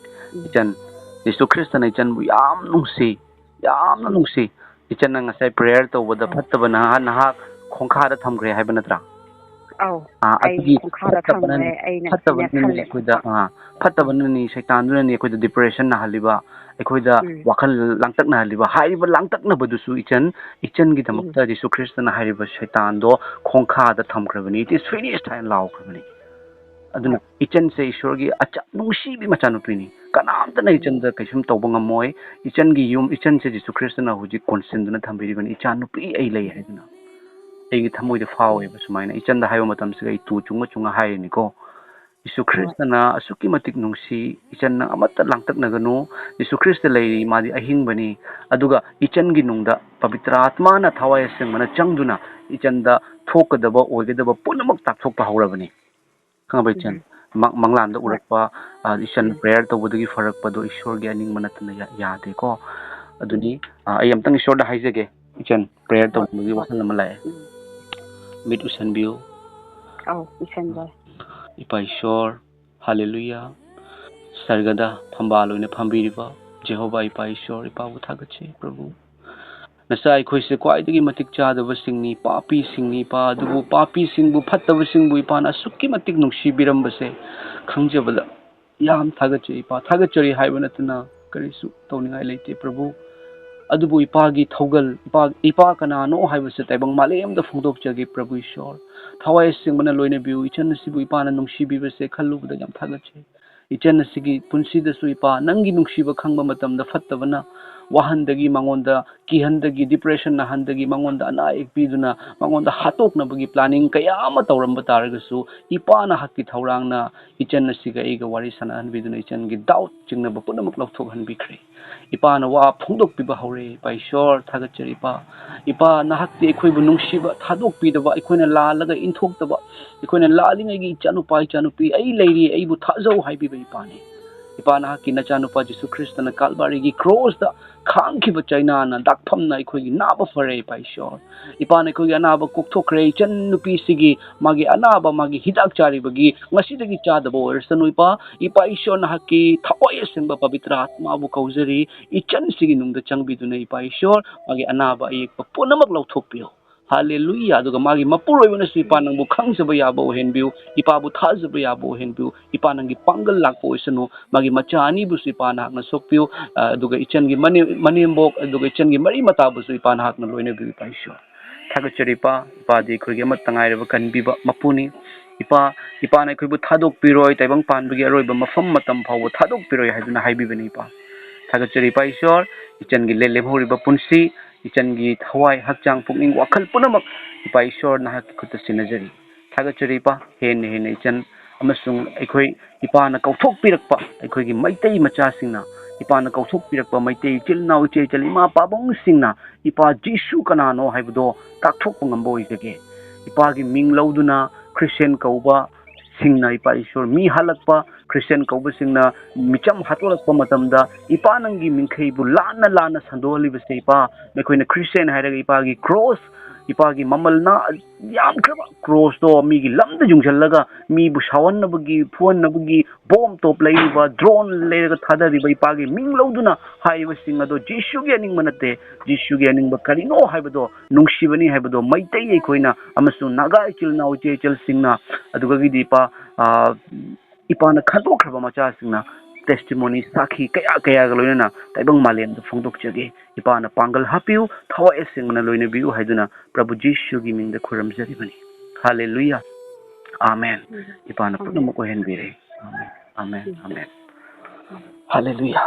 ꯏꯆꯟ, ꯌꯦꯁꯨ ꯈ꯭ꯔꯤꯁꯇꯅ ꯏꯆꯟꯕꯨ ꯌꯥꯝ ꯅꯨꯡꯁꯤ, ꯌꯥꯝꯅ ꯅꯨꯡꯁꯤ꯫ ꯏꯆꯟꯅ ꯉꯁꯥꯏ prayer ꯇꯧꯕꯗ ꯐꯠꯇꯕ ꯅꯍꯥ, ꯅꯍꯥꯛ ꯈꯣꯡꯈꯥꯗ ꯊꯝꯈ꯭ꯔꯦ ꯍꯥꯏꯕ ꯅꯠꯇ꯭ꯔꯥ? ꯑꯧ, ꯑꯥ, ꯑꯩ ꯑꯗꯨꯒꯤ ꯈꯣꯡꯈꯥꯗ ꯐꯠꯇꯕꯅꯅꯤ, ꯊꯝꯈ꯭ꯔꯦ, ꯑꯩꯅ ꯐꯠꯇꯕꯅꯅꯤ ꯁꯤꯟꯅꯁꯜꯂꯦ꯫ ꯑꯩꯈꯣꯏꯗ, ꯑꯥ, ꯐꯠꯇꯕꯅꯅꯤ, ꯁꯩꯇꯥꯟꯗꯨꯅꯅꯤ ꯑꯩꯈꯣꯏꯗ depression ꯅꯥꯍꯜꯂꯤꯕ, ꯑꯩꯈꯣꯏꯗ ꯎꯝ꯫ ꯋꯥꯈꯜ ꯂꯥꯡꯇꯛꯅꯍꯜꯂꯤꯕ꯫ ꯍꯥꯏꯔꯤꯕ ꯂꯥꯡꯇꯛꯅꯕꯗꯨꯁꯨ ꯏꯆꯟ, ꯏꯆꯟꯒꯤꯗꯃꯛꯇ ꯎꯝ꯫ ꯖꯤꯁꯨ ꯈ꯭ꯔꯤꯁꯇꯅ ꯍꯥꯏꯔꯤꯕ ꯁꯩꯇꯥꯟꯗꯣ ꯈꯣꯡꯈꯥꯗ ꯊꯝꯈ꯭ꯔꯕꯅꯤ, "It is finished" ꯍꯥꯏꯅ ꯂꯥꯎꯈ꯭ꯔꯕꯅꯤ꯫ ꯑꯗꯨꯅ ꯍꯣꯏ꯫ ꯏꯆꯟꯁꯦ ꯏꯁꯣꯔꯒꯤ ꯑꯆꯥ-, ꯅꯨꯡꯁꯤꯕꯤ ꯃꯆꯥꯅꯨꯄꯤꯅꯤ꯫ ꯀꯅꯥꯝꯇꯅ ꯎꯝ꯫ ꯏꯆꯟꯗ ꯀꯩꯁꯨꯝ ꯇꯧꯕ ꯉꯝꯃꯣꯏ꯫ ꯏꯆꯟꯒꯤ ꯌꯨꯝ, ꯏꯆꯟꯁꯦ ꯖꯤꯁꯨ ꯈ꯭ꯔꯤꯁꯇꯅ ꯍꯧꯖꯤꯛ ꯀꯣꯟꯁꯤꯟꯗꯨꯅ ꯊꯝꯕꯤꯔꯤꯕꯅꯤ, "ꯏꯆꯥ ꯅꯨꯄꯤ ꯑꯩ ꯂꯩ" ꯍꯥꯏꯗꯨꯅ꯫ ꯑꯩꯒꯤ ꯊꯃꯣꯏꯗ ꯐꯥꯎꯋꯦꯕ ꯁꯨꯃꯥꯏꯅ꯫ ꯏꯆꯟꯗ ꯍꯥꯏꯕ ꯃꯇꯝꯁꯤꯗ ꯑꯩ ꯇꯨ ꯆꯨꯡꯉ ꯆꯨꯡꯉ ꯍꯥꯏꯔꯤꯅꯤꯀꯣ꯫ ꯌꯦꯁꯨ ꯈ꯭ꯔꯤꯁꯇꯅ ꯑꯁꯨꯛꯀꯤ ꯃꯇꯤꯛ ꯅꯨꯡꯁꯤ, ꯏꯆꯟ ꯅꯪ ꯑꯃꯠꯇ ꯂꯥꯡꯇꯛꯅꯒꯅꯨ꯫ ꯌꯦꯁꯨ ꯈ꯭ꯔꯤꯁꯇ ꯂꯩꯔꯤ, ꯃꯥꯗꯤ ꯑꯍꯤꯡꯕꯅꯤ꯫ ꯑꯗꯨꯒ ꯏꯆꯟꯒꯤ ꯅꯨꯡꯗ ꯄꯕꯤꯇ꯭ꯔ ꯑꯥꯠꯃꯥꯅ ꯊꯋꯥꯏ ꯑꯁꯦꯡꯕꯅ ꯆꯪꯗꯨꯅ ꯏꯆꯟꯗ ꯊꯣꯛꯀꯗꯕ, ꯑꯣꯏꯒꯗꯕ ꯄꯨꯝꯅꯃꯛ ꯇꯥꯛꯊꯣꯛꯄ ꯍꯧꯔꯕꯅꯤ꯫ ꯈꯪꯉꯕ ꯏꯆꯟ? ꯎꯝ꯫ ꯃꯪ-, ꯃꯪꯂꯥꯟꯗ ꯍꯣꯏ꯫ ꯎꯔꯛꯄ, ꯑ, ꯏꯆꯟ ꯎꯝ꯫ prayer ꯇꯧꯕꯗꯒꯤ ꯐꯔꯛꯄꯗꯣ ꯏꯁꯣꯔꯒꯤ ꯑꯅꯤꯡꯕ ꯅꯠꯇꯅ ꯌꯥ-, ꯌꯥꯗꯦꯀꯣ꯫ ꯑꯗꯨꯅꯤ, ꯑ, ꯑꯩ ꯑꯝꯇꯪ ꯏꯁꯣꯔꯗ ꯍꯥꯏꯖꯒꯦ꯫ ꯏꯆꯟ, prayer ꯍꯣꯏ, ꯇꯧꯅꯤꯡꯕꯒꯤ ꯍꯣꯏ꯫ ꯋꯥꯈꯜ ꯑꯃ ꯂꯥꯛꯑꯦ꯫ ꯎꯝ꯫ ꯃꯤꯠ ꯎꯁꯟꯕꯤꯌꯨ꯫ ꯑꯧ, ꯎꯁꯟꯖꯔꯦ꯫ ꯏꯄꯥ ꯏꯁꯣꯔ, ꯍꯥꯂꯦꯂꯨꯌꯥ꯫ ꯁꯔꯒꯗ ꯐꯝꯕꯥꯜ ꯑꯣꯏꯅ ꯐꯝꯕꯤꯔꯤꯕ ꯖꯦꯍꯣꯚꯥ ꯏꯄꯥ ꯏꯁꯣꯔ, ꯏꯄꯥꯕꯨ ꯊꯥꯒꯠꯆꯩ ꯄ꯭ꯔꯚꯨ꯫ ꯅꯆꯥ ꯑꯩꯈꯣꯏꯁꯦ ꯈ꯭ꯋꯥꯏꯗꯒꯤ ꯃꯇꯤꯛ ꯆꯥꯗꯕꯁꯤꯡꯅꯤ, ꯄꯥꯄꯤꯁꯤꯡꯅꯤ ꯏꯄꯥ, ꯑꯗꯨꯕꯨ ꯄꯥꯄꯤꯁꯤꯡꯕꯨ, ꯐꯠꯇꯕꯁꯤꯡꯕꯨ ꯏꯄꯥꯅ ꯑꯁꯨꯛꯀꯤ ꯃꯇꯤꯛ ꯅꯨꯡꯁꯤꯕꯤꯔꯝꯕꯁꯦ ꯈꯪꯖꯕꯗ ꯌꯥꯝ ꯊꯥꯒꯠꯆꯩ ꯏꯄꯥ꯫ ꯊꯥꯒꯠꯆꯔꯤ ꯍꯥꯏꯕ ꯅꯠꯇꯅ ꯀꯔꯤꯁꯨ ꯇꯧꯅꯤꯡꯉꯥꯏ ꯂꯩꯇꯦ ꯄ꯭ꯔꯚꯨ꯫ ꯑꯗꯨꯕꯨ ꯏꯄꯥꯒꯤ ꯊꯧꯒꯜ, ꯏꯄꯥ, ꯏꯄꯥ ꯀꯅꯥꯅꯣ ꯍꯥꯏꯕꯁꯦ ꯇꯥꯏꯕꯪ ꯃꯥꯂꯦꯝꯗ ꯐꯣꯡꯗꯣꯛꯆꯒꯦ ꯄ꯭ꯔꯚꯨ ꯏꯁꯣꯔ꯫ ꯊꯋꯥꯏ ꯑꯁꯦꯡꯕꯅ ꯂꯣꯏꯅꯕꯤꯌꯨ꯫ ꯏꯆꯟ ꯑꯁꯤꯕꯨ ꯏꯄꯥꯅ ꯅꯨꯡꯁꯤꯕꯤꯕꯁꯦ ꯈꯜꯂꯨꯕꯗ ꯌꯥꯝ ꯊꯥꯒꯠꯆꯩ꯫ ꯏꯆꯟ ꯑꯁꯤꯒꯤ ꯄꯨꯟꯁꯤꯗꯁꯨ ꯏꯄꯥ ꯅꯪꯒꯤ ꯅꯨꯡꯁꯤꯕ ꯈꯪꯕ ꯃꯇꯝꯗ ꯐꯠꯇꯕꯅ ꯋꯥꯍꯟꯗꯒꯤ, ꯃꯉꯣꯟꯗ ꯀꯤꯍꯟꯗꯒꯤ, depression ꯅꯥꯍꯟꯗꯒꯤ, ꯃꯉꯣꯟꯗ ꯑꯅꯥ ꯑꯌꯦꯛ ꯄꯤꯗꯨꯅ ꯃꯉꯣꯟꯗ ꯍꯥꯠꯇꯣꯛꯅꯕꯒꯤ planning ꯀꯌꯥ ꯑꯃ ꯇꯧꯔꯝꯕ ꯇꯥꯔꯒꯁꯨ ꯏꯄꯥ ꯅꯍꯥꯛꯀꯤ ꯊꯧꯔꯥꯡꯅ ꯏꯆꯟ ꯑꯁꯤꯒ ꯑꯩꯒ ꯋꯥꯔꯤ ꯁꯥꯟꯅꯍꯟꯕꯤꯗꯨꯅ ꯏꯆꯟꯒꯤ doubt ꯆꯤꯡꯅꯕ ꯄꯨꯝꯅꯃꯛ ꯂꯧꯊꯣꯛꯍꯟꯕꯤꯈ꯭ꯔꯦ꯫ ꯏꯄꯥꯅ ꯋꯥ ꯐꯣꯡꯗꯣꯛꯄꯤꯕ ꯍꯧꯔꯦ꯫ ꯏꯄꯥ ꯏꯁꯣꯔ ꯊꯥꯒꯠꯆꯔꯤ ꯏꯄꯥ꯫ ꯏꯄꯥ ꯅꯍꯥꯛꯇꯤ ꯑꯩꯈꯣꯏꯕꯨ ꯅꯨꯡꯁꯤꯕ, ꯊꯥꯗꯣꯛꯄꯤꯗꯕ, ꯑꯩꯈꯣꯏꯅ ꯂꯥꯜꯂꯒ ꯏꯟꯊꯣꯛꯇꯕ, ꯑꯩꯈꯣꯏꯅ ꯂꯥꯜꯂꯤꯉꯩꯒꯤ ꯏꯆꯥꯅꯨꯄꯥ ꯏꯆꯥꯅꯨꯄꯤ ꯑꯩ ꯂꯩꯔꯤ, ꯑꯩꯕꯨ ꯊꯥꯖꯧ ꯍꯥꯏꯕꯤꯕ ꯏꯄꯥꯅꯤ꯫ ꯏꯄꯥ, ꯅꯍꯥꯛꯀꯤ ꯅꯆꯥꯅꯨꯄꯥ ꯖꯤꯁꯨ ꯈ꯭ꯔꯤꯁꯇꯅ ꯀꯥꯜꯕꯥꯔꯤꯒꯤ ꯀ꯭ꯔꯣꯁꯇ ꯈꯥꯡꯈꯤꯕ ꯆꯩꯅꯥꯅ, ꯗꯥꯛꯐꯝꯅ ꯑꯩꯈꯣꯏꯒꯤ ꯅꯥꯕ ꯐꯔꯦ, ꯏꯄꯥ ꯏꯁꯣꯔ꯫ ꯏꯄꯥꯅ ꯑꯩꯈꯣꯏꯒꯤ ꯑꯅꯥꯕ ꯀꯣꯛꯊꯣꯛꯈ꯭ꯔꯦ꯫ ꯏꯆꯟ ꯅꯨꯄꯤꯁꯤꯒꯤ ꯃꯥꯒꯤ ꯑꯅꯥꯕ, ꯃꯥꯒꯤ ꯍꯤꯗꯥꯛ ꯆꯥꯔꯤꯕꯒꯤ ꯉꯁꯤꯗꯒꯤ ꯆꯥꯗꯕ ꯑꯣꯏꯔꯁꯅꯨ, ꯏꯄꯥ꯫ ꯏꯄꯥ ꯏꯁꯣꯔ, ꯅꯍꯥꯛꯀꯤ ꯊꯋꯥꯏ ꯑꯁꯦꯡꯕ ꯄꯕꯤꯇ꯭ꯔ ꯑꯥꯠꯃꯥꯕꯨ ꯀꯧꯖꯔꯤ, ꯏꯆꯟꯁꯤꯒꯤ ꯅꯨꯡꯗ ꯆꯪꯕꯤꯗꯨꯅ, ꯏꯄꯥ ꯏꯁꯣꯔ, ꯃꯥꯒꯤ ꯑꯅꯥꯕ ꯑꯌꯦꯛꯄ ꯄꯨꯝꯅꯃꯛ ꯂꯧꯊꯣꯛꯄꯤꯌꯨ꯫ ꯍꯥꯂꯦꯂꯨꯌꯥ꯫ ꯑꯗꯨꯒ ꯃꯥꯒꯤ ꯃꯄꯨꯔꯣꯏꯕꯅꯁꯨ, ꯏꯄꯥ, ꯅꯪꯕꯨ ꯈꯪꯖꯕ ꯌꯥꯕ ꯑꯣꯏꯍꯟꯕꯤꯌꯨ, ꯏꯄꯥꯕꯨ ꯊꯥꯖꯕ ꯌꯥꯕ ꯑꯣꯏꯍꯟꯕꯤꯌꯨ꯫ ꯏꯄꯥ, ꯅꯪꯒꯤ ꯄꯥꯡꯒꯜ ꯂꯥꯛꯄ ꯑꯣꯏꯁꯅꯨ꯫ ꯃꯥꯒꯤ ꯃꯆꯥ ꯑꯅꯤꯕꯨꯁꯨ, ꯏꯄꯥ, ꯅꯍꯥꯛꯅ ꯁꯣꯛꯄꯤꯌꯨ꯫ ꯑ, ꯑꯗꯨꯒ ꯏꯆꯟꯒꯤ ꯃꯅꯦꯝ-, ꯃꯅꯦꯝꯕꯣꯛ, ꯑꯗꯨꯒ ꯏꯆꯟꯒꯤ ꯃꯔꯤ ꯃꯇꯥꯕꯨꯁꯨ, ꯏꯄꯥ, ꯅꯍꯥꯛꯅ ꯂꯣꯏꯅꯕꯤꯌꯨ, ꯏꯄꯥ ꯏꯁꯣꯔ꯫ ꯊꯥꯒꯠꯆꯔꯤ, ꯏꯄꯥ꯫ ꯏꯄꯥꯗꯤ ꯑꯩꯈꯣꯏꯒꯤ ꯑꯃꯠꯇ ꯉꯥꯏꯔꯕ ꯀꯟꯕꯤꯕ ꯃꯄꯨꯅꯤ꯫ ꯏꯄꯥ, ꯏꯄꯥꯅ ꯑꯩꯈꯣꯏꯕꯨ ꯊꯥꯗꯣꯛꯄꯤꯔꯣꯏ, ꯇꯥꯏꯕꯪ ꯄꯥꯟꯕꯒꯤ ꯑꯔꯣꯏꯕ ꯃꯐꯝ ꯃꯇꯝ ꯐꯥꯎꯕ ꯊꯥꯗꯣꯛꯄꯤꯔꯣꯏ ꯍꯥꯏꯗꯨꯅ ꯍꯥꯏꯕꯤꯕꯅꯤ, ꯏꯄꯥ꯫ ꯊꯥꯒꯠꯆꯔꯤ, ꯏꯄꯥ ꯏꯁꯣꯔ꯫ ꯏꯆꯟꯒꯤ ꯂꯦ-, ꯂꯦꯝꯍꯧꯔꯤꯕ ꯄꯨꯟꯁꯤ, ꯏꯆꯟꯒꯤ ꯊꯋꯥꯏ, ꯍꯛꯆꯥꯡ, ꯄꯨꯛꯅꯤꯡ, ꯋꯥꯈꯜ ꯄꯨꯝꯅꯃꯛ, ꯏꯄꯥ ꯏꯁꯣꯔ, ꯅꯍꯥꯛꯀꯤ ꯈꯨꯠꯇ ꯁꯤꯟꯅꯖꯔꯤ꯫ ꯊꯥꯒꯠꯆꯔꯤ, ꯏꯄꯥ꯫ ꯍꯦꯟꯅ ꯍꯦꯟꯅ ꯏꯆꯟ ꯑꯃꯁꯨꯡ ꯑꯩꯈꯣꯏ ꯏꯄꯥꯅ ꯀꯧꯊꯣꯛꯄꯤꯔꯛꯄ ꯑꯩꯈꯣꯏꯒꯤ ꯃꯩꯇꯩ ꯃꯆꯥꯁꯤꯡꯅ, ꯏꯄꯥꯅ ꯀꯧꯊꯣꯛꯄꯤꯔꯛꯄ ꯃꯩꯇꯩ ꯏꯆꯤꯜ ꯏꯅꯥꯎ, ꯏꯆꯦ ꯏꯆꯜ, ꯏꯃꯥ ꯄꯥꯕꯨꯡꯁꯤꯡꯅ ꯏꯄꯥ ꯖꯤꯁꯨ ꯀꯅꯥꯅꯣ ꯍꯥꯏꯕꯗꯣ ꯇꯥꯛꯊꯣꯛꯄ ꯉꯝꯕ ꯑꯣꯏꯖꯒꯦ꯫ ꯏꯄꯥꯒꯤ ꯃꯤꯡ ꯂꯧꯗꯨꯅ ꯈ꯭ꯔꯤꯁꯇꯤꯌꯥꯟ ꯀꯧꯕ ꯁꯤꯡꯅ, ꯏꯄꯥ ꯏꯁꯣꯔ, ꯃꯤ ꯍꯥꯠꯂꯛꯄ, ꯈ꯭ꯔꯤꯁꯇꯤꯌꯥꯟ ꯀꯧꯕꯁꯤꯡꯅ ꯃꯤꯆꯝ ꯍꯥꯠꯇꯣꯛꯂꯛꯄ ꯃꯇꯝꯗ, ꯏꯄꯥ, ꯅꯪꯒꯤ ꯃꯤꯡꯈꯩꯕꯨ ꯂꯥꯟꯅ ꯂꯥꯟꯅ ꯁꯟꯗꯣꯛꯍꯜꯂꯤꯕꯁꯦ, ꯏꯄꯥ, ꯅꯈꯣꯏꯅ ꯈ꯭ꯔꯤꯁꯇꯤꯌꯥꯟ ꯍꯥꯏꯔꯒ ꯏꯄꯥꯒꯤ ꯀ꯭ꯔꯣꯁ, ꯏꯄꯥꯒꯤ ꯃꯃꯜꯅ ꯌꯥꯝꯈ꯭ꯔꯕ ꯀ꯭ꯔꯣꯁꯇꯣ ꯃꯤꯒꯤ ꯂꯝꯗ ꯌꯨꯡꯁꯤꯜꯂꯒ ꯃꯤꯕꯨ ꯁꯥꯎꯍꯟꯅꯕꯒꯤ, ꯐꯨꯍꯟꯅꯕꯒꯤ ꯕꯣꯝ ꯇꯣꯞ ꯂꯩꯔꯤꯕ, ꯗ꯭ꯔꯣꯟ ꯂꯩꯔꯒ ꯊꯥꯗꯔꯤꯕ ꯏꯄꯥꯒꯤ ꯃꯤꯡ ꯂꯧꯗꯨꯅ ꯍꯥꯏꯔꯤꯕꯁꯤꯡ ꯑꯗꯣ ꯖꯤꯁꯨꯒꯤ ꯑꯅꯤꯡꯕ ꯅꯠꯇꯦ꯫ ꯖꯤꯁꯨꯒꯤ ꯑꯅꯤꯡꯕ ꯀꯔꯤꯅꯣ ꯍꯥꯏꯕꯗꯣ, ꯅꯨꯡꯁꯤꯕꯅꯤ ꯍꯥꯏꯕꯗꯣ ꯃꯩꯇꯩ ꯑꯩꯈꯣꯏꯅ ꯑꯃꯁꯨꯡ ꯅꯥꯒꯥ ꯏꯆꯤꯜ ꯏꯅꯥꯎ ꯏꯆꯦ ꯏꯆꯜꯁꯤꯡꯅ, ꯑꯗꯨꯗꯒꯤꯗꯤ ꯏꯄꯥ, ꯑ, ꯏꯄꯥꯅ ꯈꯟꯗꯣꯛꯈ꯭ꯔꯕ ꯃꯆꯥꯁꯤꯡꯅ testimony, ꯁꯥꯈꯤ ꯀꯌꯥ ꯀꯌꯥꯒ ꯂꯣꯏꯅꯅ ꯇꯥꯏꯕꯪ ꯃꯥꯂꯦꯝꯗ ꯐꯣꯡꯗꯣꯛꯆꯒꯦ꯫ ꯏꯄꯥꯅ ꯄꯥꯡꯒꯜ ꯍꯥꯞꯄꯤꯌꯨ, ꯊꯋꯥꯏ ꯑꯁꯦꯡꯕꯅ ꯂꯣꯏꯅꯕꯤꯌꯨ ꯍꯥꯏꯗꯨꯅ ꯄ꯭ꯔꯚꯨ ꯖꯤꯁꯨꯒꯤ ꯃꯤꯡꯗ ꯈꯨꯔꯨꯝꯖꯔꯤꯕꯅꯤ꯫ ꯍꯥꯂꯦꯂꯨꯌꯥ꯫ ꯑꯥꯃꯦꯟ꯫ ꯏꯄꯥꯅ ꯄꯨꯝꯅꯃꯛ ꯑꯣꯏꯍꯟꯕꯤꯔꯦ꯫ ꯑꯥꯃꯦꯟ, ꯑꯥꯃꯦꯟ, ꯑꯥꯃꯦꯟ꯫ ꯍꯥꯂꯦꯂꯨꯌꯥ꯫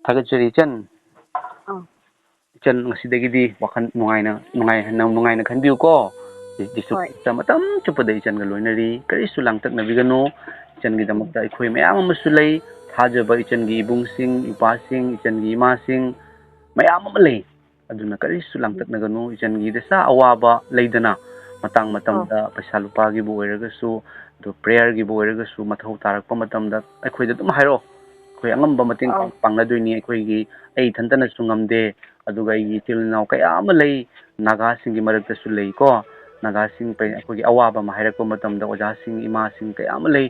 ꯊꯥꯒꯠꯆꯔꯤ, ꯏꯆꯟ꯫ ꯑꯥ꯫ ꯏꯆꯟ, ꯉꯁꯤꯗꯒꯤꯗꯤ ꯋꯥꯈꯜ ꯅꯨꯡꯉꯥꯏꯅ, ꯅꯨꯡꯉꯥꯏ-, ꯅꯪ ꯅꯨꯡꯉꯥꯏꯅ ꯈꯟꯕꯤꯌꯨꯀꯣ꯫ ꯖꯤꯁꯨ ꯍꯣꯏ꯫ ꯈ꯭ꯔꯤꯁꯇ ꯃꯇꯝ ꯆꯨꯞꯄꯗ ꯏꯆꯟꯒ ꯂꯣꯏꯅꯔꯤ꯫ ꯀꯔꯤꯁꯨ ꯂꯥꯡꯇꯛꯅꯕꯤꯒꯅꯨ꯫ ꯏꯆꯟꯒꯤꯗꯃꯛꯇ ꯑꯩꯈꯣꯏ ꯃꯌꯥꯝ ꯑꯃꯁꯨ ꯂꯩ꯫ ꯊꯥꯖꯕ ꯏꯆꯟꯒꯤ ꯏꯕꯨꯡꯁꯤꯡ, ꯏꯄꯥꯁꯤꯡ, ꯏꯆꯟꯒꯤ ꯏꯃꯥꯁꯤꯡ ꯃꯌꯥꯝ ꯑꯃ ꯂꯩ꯫ ꯑꯗꯨꯅ ꯀꯔꯤꯁꯨ ꯂꯥꯡꯇꯛꯅꯒꯅꯨ꯫ ꯏꯆꯟꯒꯤ ꯗꯁꯥ ꯑꯋꯥꯕ ꯂꯩꯗꯅ, ꯃꯇꯥꯡ ꯃꯇꯝꯗ ꯄꯩꯁꯥ ꯂꯨꯄꯥꯒꯤꯕꯨ ꯑꯣꯏꯔꯒꯁꯨ, ꯑꯗꯨ ꯄ꯭ꯔꯦꯌꯔꯒꯤꯕꯨ ꯑꯣꯏꯔꯒꯁꯨ, ꯃꯊꯧ ꯇꯥꯔꯛꯄ ꯃꯇꯝꯗ ꯑꯩꯈꯣꯏꯗ ꯑꯗꯨꯝ ꯍꯥꯏꯔꯛꯑꯣ꯫ ꯑꯩꯈꯣꯏ ꯑꯉꯝꯕ ꯃꯇꯦꯡ ꯑꯧ꯫ ꯄꯥꯡ-, ꯄꯥꯡꯅꯗꯣꯏꯅꯤ꯫ ꯑꯩꯈꯣꯏꯒꯤ, ꯑꯩ ꯏꯊꯟꯇꯅꯁꯨ ꯉꯝꯗꯦ, ꯑꯗꯨꯒ ꯑꯩꯒꯤ ꯏꯆꯤꯜ ꯏꯅꯥꯎ ꯀꯌꯥ ꯑꯃ ꯂꯩ, ꯅꯥꯒꯥꯁꯤꯡꯒꯤ ꯃꯔꯛꯇꯁꯨ ꯂꯩꯀꯣ꯫ ꯅꯥꯒꯥꯁꯤꯡ ꯄꯩ-, ꯑꯩꯈꯣꯏꯒꯤ ꯑꯋꯥꯕ ꯑꯃ ꯍꯥꯏꯔꯛꯄ ꯃꯇꯝꯗ ꯑꯣꯖꯥꯁꯤꯡ, ꯏꯃꯥꯁꯤꯡ ꯀꯌꯥ ꯑꯃ ꯂꯩ,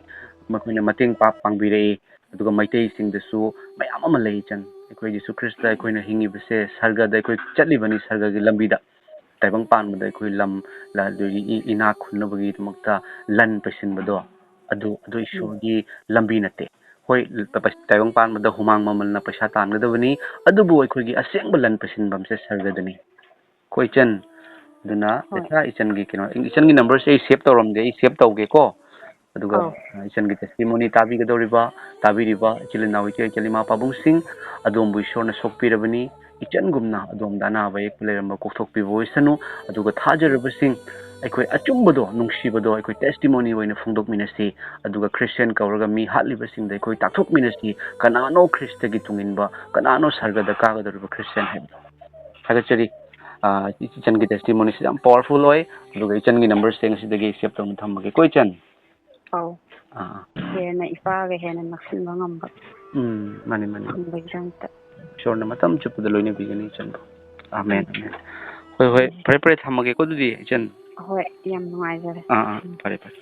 ꯃꯈꯣꯏꯅ ꯃꯇꯦꯡ ꯄꯥꯡ-, ꯄꯥꯡꯕꯤꯔꯛꯏ꯫ ꯑꯗꯨꯒ ꯃꯩꯇꯩꯁꯤꯡꯗꯁꯨ ꯃꯌꯥꯝ ꯑꯃ ꯂꯩ ꯏꯆꯟ꯫ ꯑꯩꯈꯣꯏ ꯖꯤꯁꯨ ꯈ꯭ꯔꯤꯁꯇ ꯑꯩꯈꯣꯏꯅ ꯍꯤꯡꯉꯤꯕꯁꯦ, ꯁꯔꯒꯗ ꯑꯩꯈꯣꯏ ꯆꯠꯂꯤꯕꯅꯤ, ꯁꯔꯒꯒꯤ ꯂꯝꯕꯤꯗ꯫ ꯇꯥꯏꯕꯪ ꯄꯥꯟꯕꯗ ꯑꯩꯈꯣꯏ ꯂꯝ, ꯂ-, ꯑꯗꯨꯒꯤ ꯏ-, ꯏꯅꯥꯛ ꯈꯨꯟꯅꯕꯒꯤꯗꯃꯛꯇ ꯂꯟ ꯄꯩꯁꯤꯟꯕꯗꯣ, ꯑꯗꯨ, ꯑꯗꯨ ꯏꯁꯣꯔꯒꯤ ꯂꯝꯕꯤ ꯅꯠꯇꯦ꯫ ꯍꯣꯏ, ꯇ-, ꯇꯥꯏꯕꯪ ꯄꯥꯟꯕꯗ ꯍꯨꯃꯥꯡ ꯃꯃꯜꯅ ꯄꯩꯁꯥ ꯇꯥꯟꯒꯗꯕꯅꯤ, ꯑꯗꯨꯕꯨ ꯑꯩꯈꯣꯏꯒꯤ ꯑꯁꯦꯡꯕ ꯂꯟ ꯄꯩꯁꯤꯟꯐꯝꯁꯦ ꯁꯔꯒꯗꯅꯤ꯫ ꯀꯣ ꯏꯆꯟ, ꯑꯗꯨꯅ ꯍꯣꯏ꯫ ꯏꯆꯥ, ꯏꯆꯟꯒꯤ ꯀꯩꯅꯣ, ꯏꯆꯟꯒꯤ ꯅꯝꯕꯔꯁꯦ ꯑꯩ ꯁꯦꯚ ꯇꯧꯔꯝꯗꯦ, ꯑꯩ ꯁꯦꯚ ꯇꯧꯒꯦꯀꯣ꯫ ꯑꯗꯨꯒ ꯑꯧ꯫ ꯏꯆꯟꯒꯤ ꯇꯦꯁꯇꯤꯃꯣꯅꯤ ꯇꯥꯕꯤꯒꯗꯧꯔꯤꯕ, ꯇꯥꯕꯤꯔꯤꯕ ꯏꯆꯤꯜ ꯏꯅꯥꯎ, ꯏꯆꯦ ꯏꯆꯜ, ꯏꯃꯥ ꯄꯥꯕꯨꯡꯁꯤꯡ, ꯑꯗꯣꯝꯕꯨ ꯏꯁꯣꯔꯅ ꯁꯣꯛꯄꯤꯔꯕꯅꯤ꯫ ꯏꯆꯟꯒꯨꯝꯅ ꯑꯗꯣꯝꯗ ꯑꯅꯥꯕ ꯑꯌꯦꯛꯄ ꯂꯩꯔꯝꯕ ꯀꯣꯛꯊꯣꯛꯄꯤꯕ ꯑꯣꯏꯁꯅꯨ꯫ ꯑꯗꯨꯒ ꯊꯥꯖꯔꯕꯁꯤꯡ, ꯑꯩꯈꯣꯏ ꯑꯆꯨꯝꯕꯗꯣ, ꯅꯨꯡꯁꯤꯕꯗꯣ ꯑꯩꯈꯣꯏ ꯇꯦꯁꯇꯤꯃꯣꯅꯤ ꯑꯣꯏꯅ ꯐꯣꯡꯗꯣꯛꯃꯤꯟꯅꯁꯤ꯫ ꯑꯗꯨꯒ ꯈ꯭ꯔꯤꯁꯇꯤꯌꯥꯟ ꯀꯧꯔꯒ ꯃꯤ ꯍꯥꯠꯂꯤꯕꯁꯤꯡꯗ ꯑꯩꯈꯣꯏ ꯇꯥꯛꯊꯣꯛꯃꯤꯟꯅꯁꯤ, ꯀꯅꯥꯅꯣ ꯈ꯭ꯔꯤꯁꯇꯒꯤ ꯇꯨꯡꯏꯟꯕ, ꯀꯅꯥꯅꯣ ꯁꯔꯒꯗ ꯀꯥꯒꯗꯧꯔꯤꯕ ꯈ꯭ꯔꯤꯁꯇꯤꯌꯥꯟ ꯍꯥꯏꯕꯗꯣ꯫ ꯊꯥꯒꯠꯆꯔꯤ꯫ ꯑꯥ, ꯏꯆꯟꯒꯤ ꯇꯦꯁꯇꯤꯃꯣꯅꯤꯁꯤ ꯌꯥꯝ ꯄꯥꯋꯔꯐꯨꯜ ꯑꯣꯏ꯫ ꯑꯗꯨꯒ ꯏꯆꯟꯒꯤ ꯅꯝꯕꯔꯁꯦ ꯉꯁꯤꯗꯒꯤ ꯑꯩ ꯁꯦꯚ ꯇꯧꯅ ꯊꯝꯃꯒꯦꯀꯣ, ꯏꯆꯟ? ꯑꯧ꯫ ꯑꯥ, ꯑꯥ꯫ ꯏꯆꯦꯅ ꯏꯄꯥꯒ ꯍꯦꯟꯅ ꯅꯛꯁꯤꯟꯕ ꯉꯝꯕ ꯎꯝ, ꯃꯥꯅꯤ, ꯃꯥꯅꯤ꯫ ꯐꯪꯕꯒꯤꯗꯃꯛꯇ꯫ ꯏꯁꯣꯔꯅ ꯃꯇꯝ ꯆꯨꯞꯄꯗ ꯂꯣꯏꯅꯕꯤꯒꯅꯤ ꯏꯆꯟꯕꯨ꯫ ꯑꯥꯃꯦꯟ, ꯑꯥꯃꯦꯟ꯫ ꯍꯣꯏ, ꯍꯣꯏ, ꯐꯔꯦ, ꯐꯔꯦ, ꯊꯝꯃꯒꯦꯀꯣ ꯑꯗꯨꯗꯤ, ꯏꯆꯟ꯫ ꯍꯣꯏ, ꯌꯥꯝ ꯅꯨꯡꯉꯥꯏꯖꯔꯦ꯫ ꯑꯥ, ꯑꯥ, ꯐꯔꯦ, ꯐꯔꯦ꯫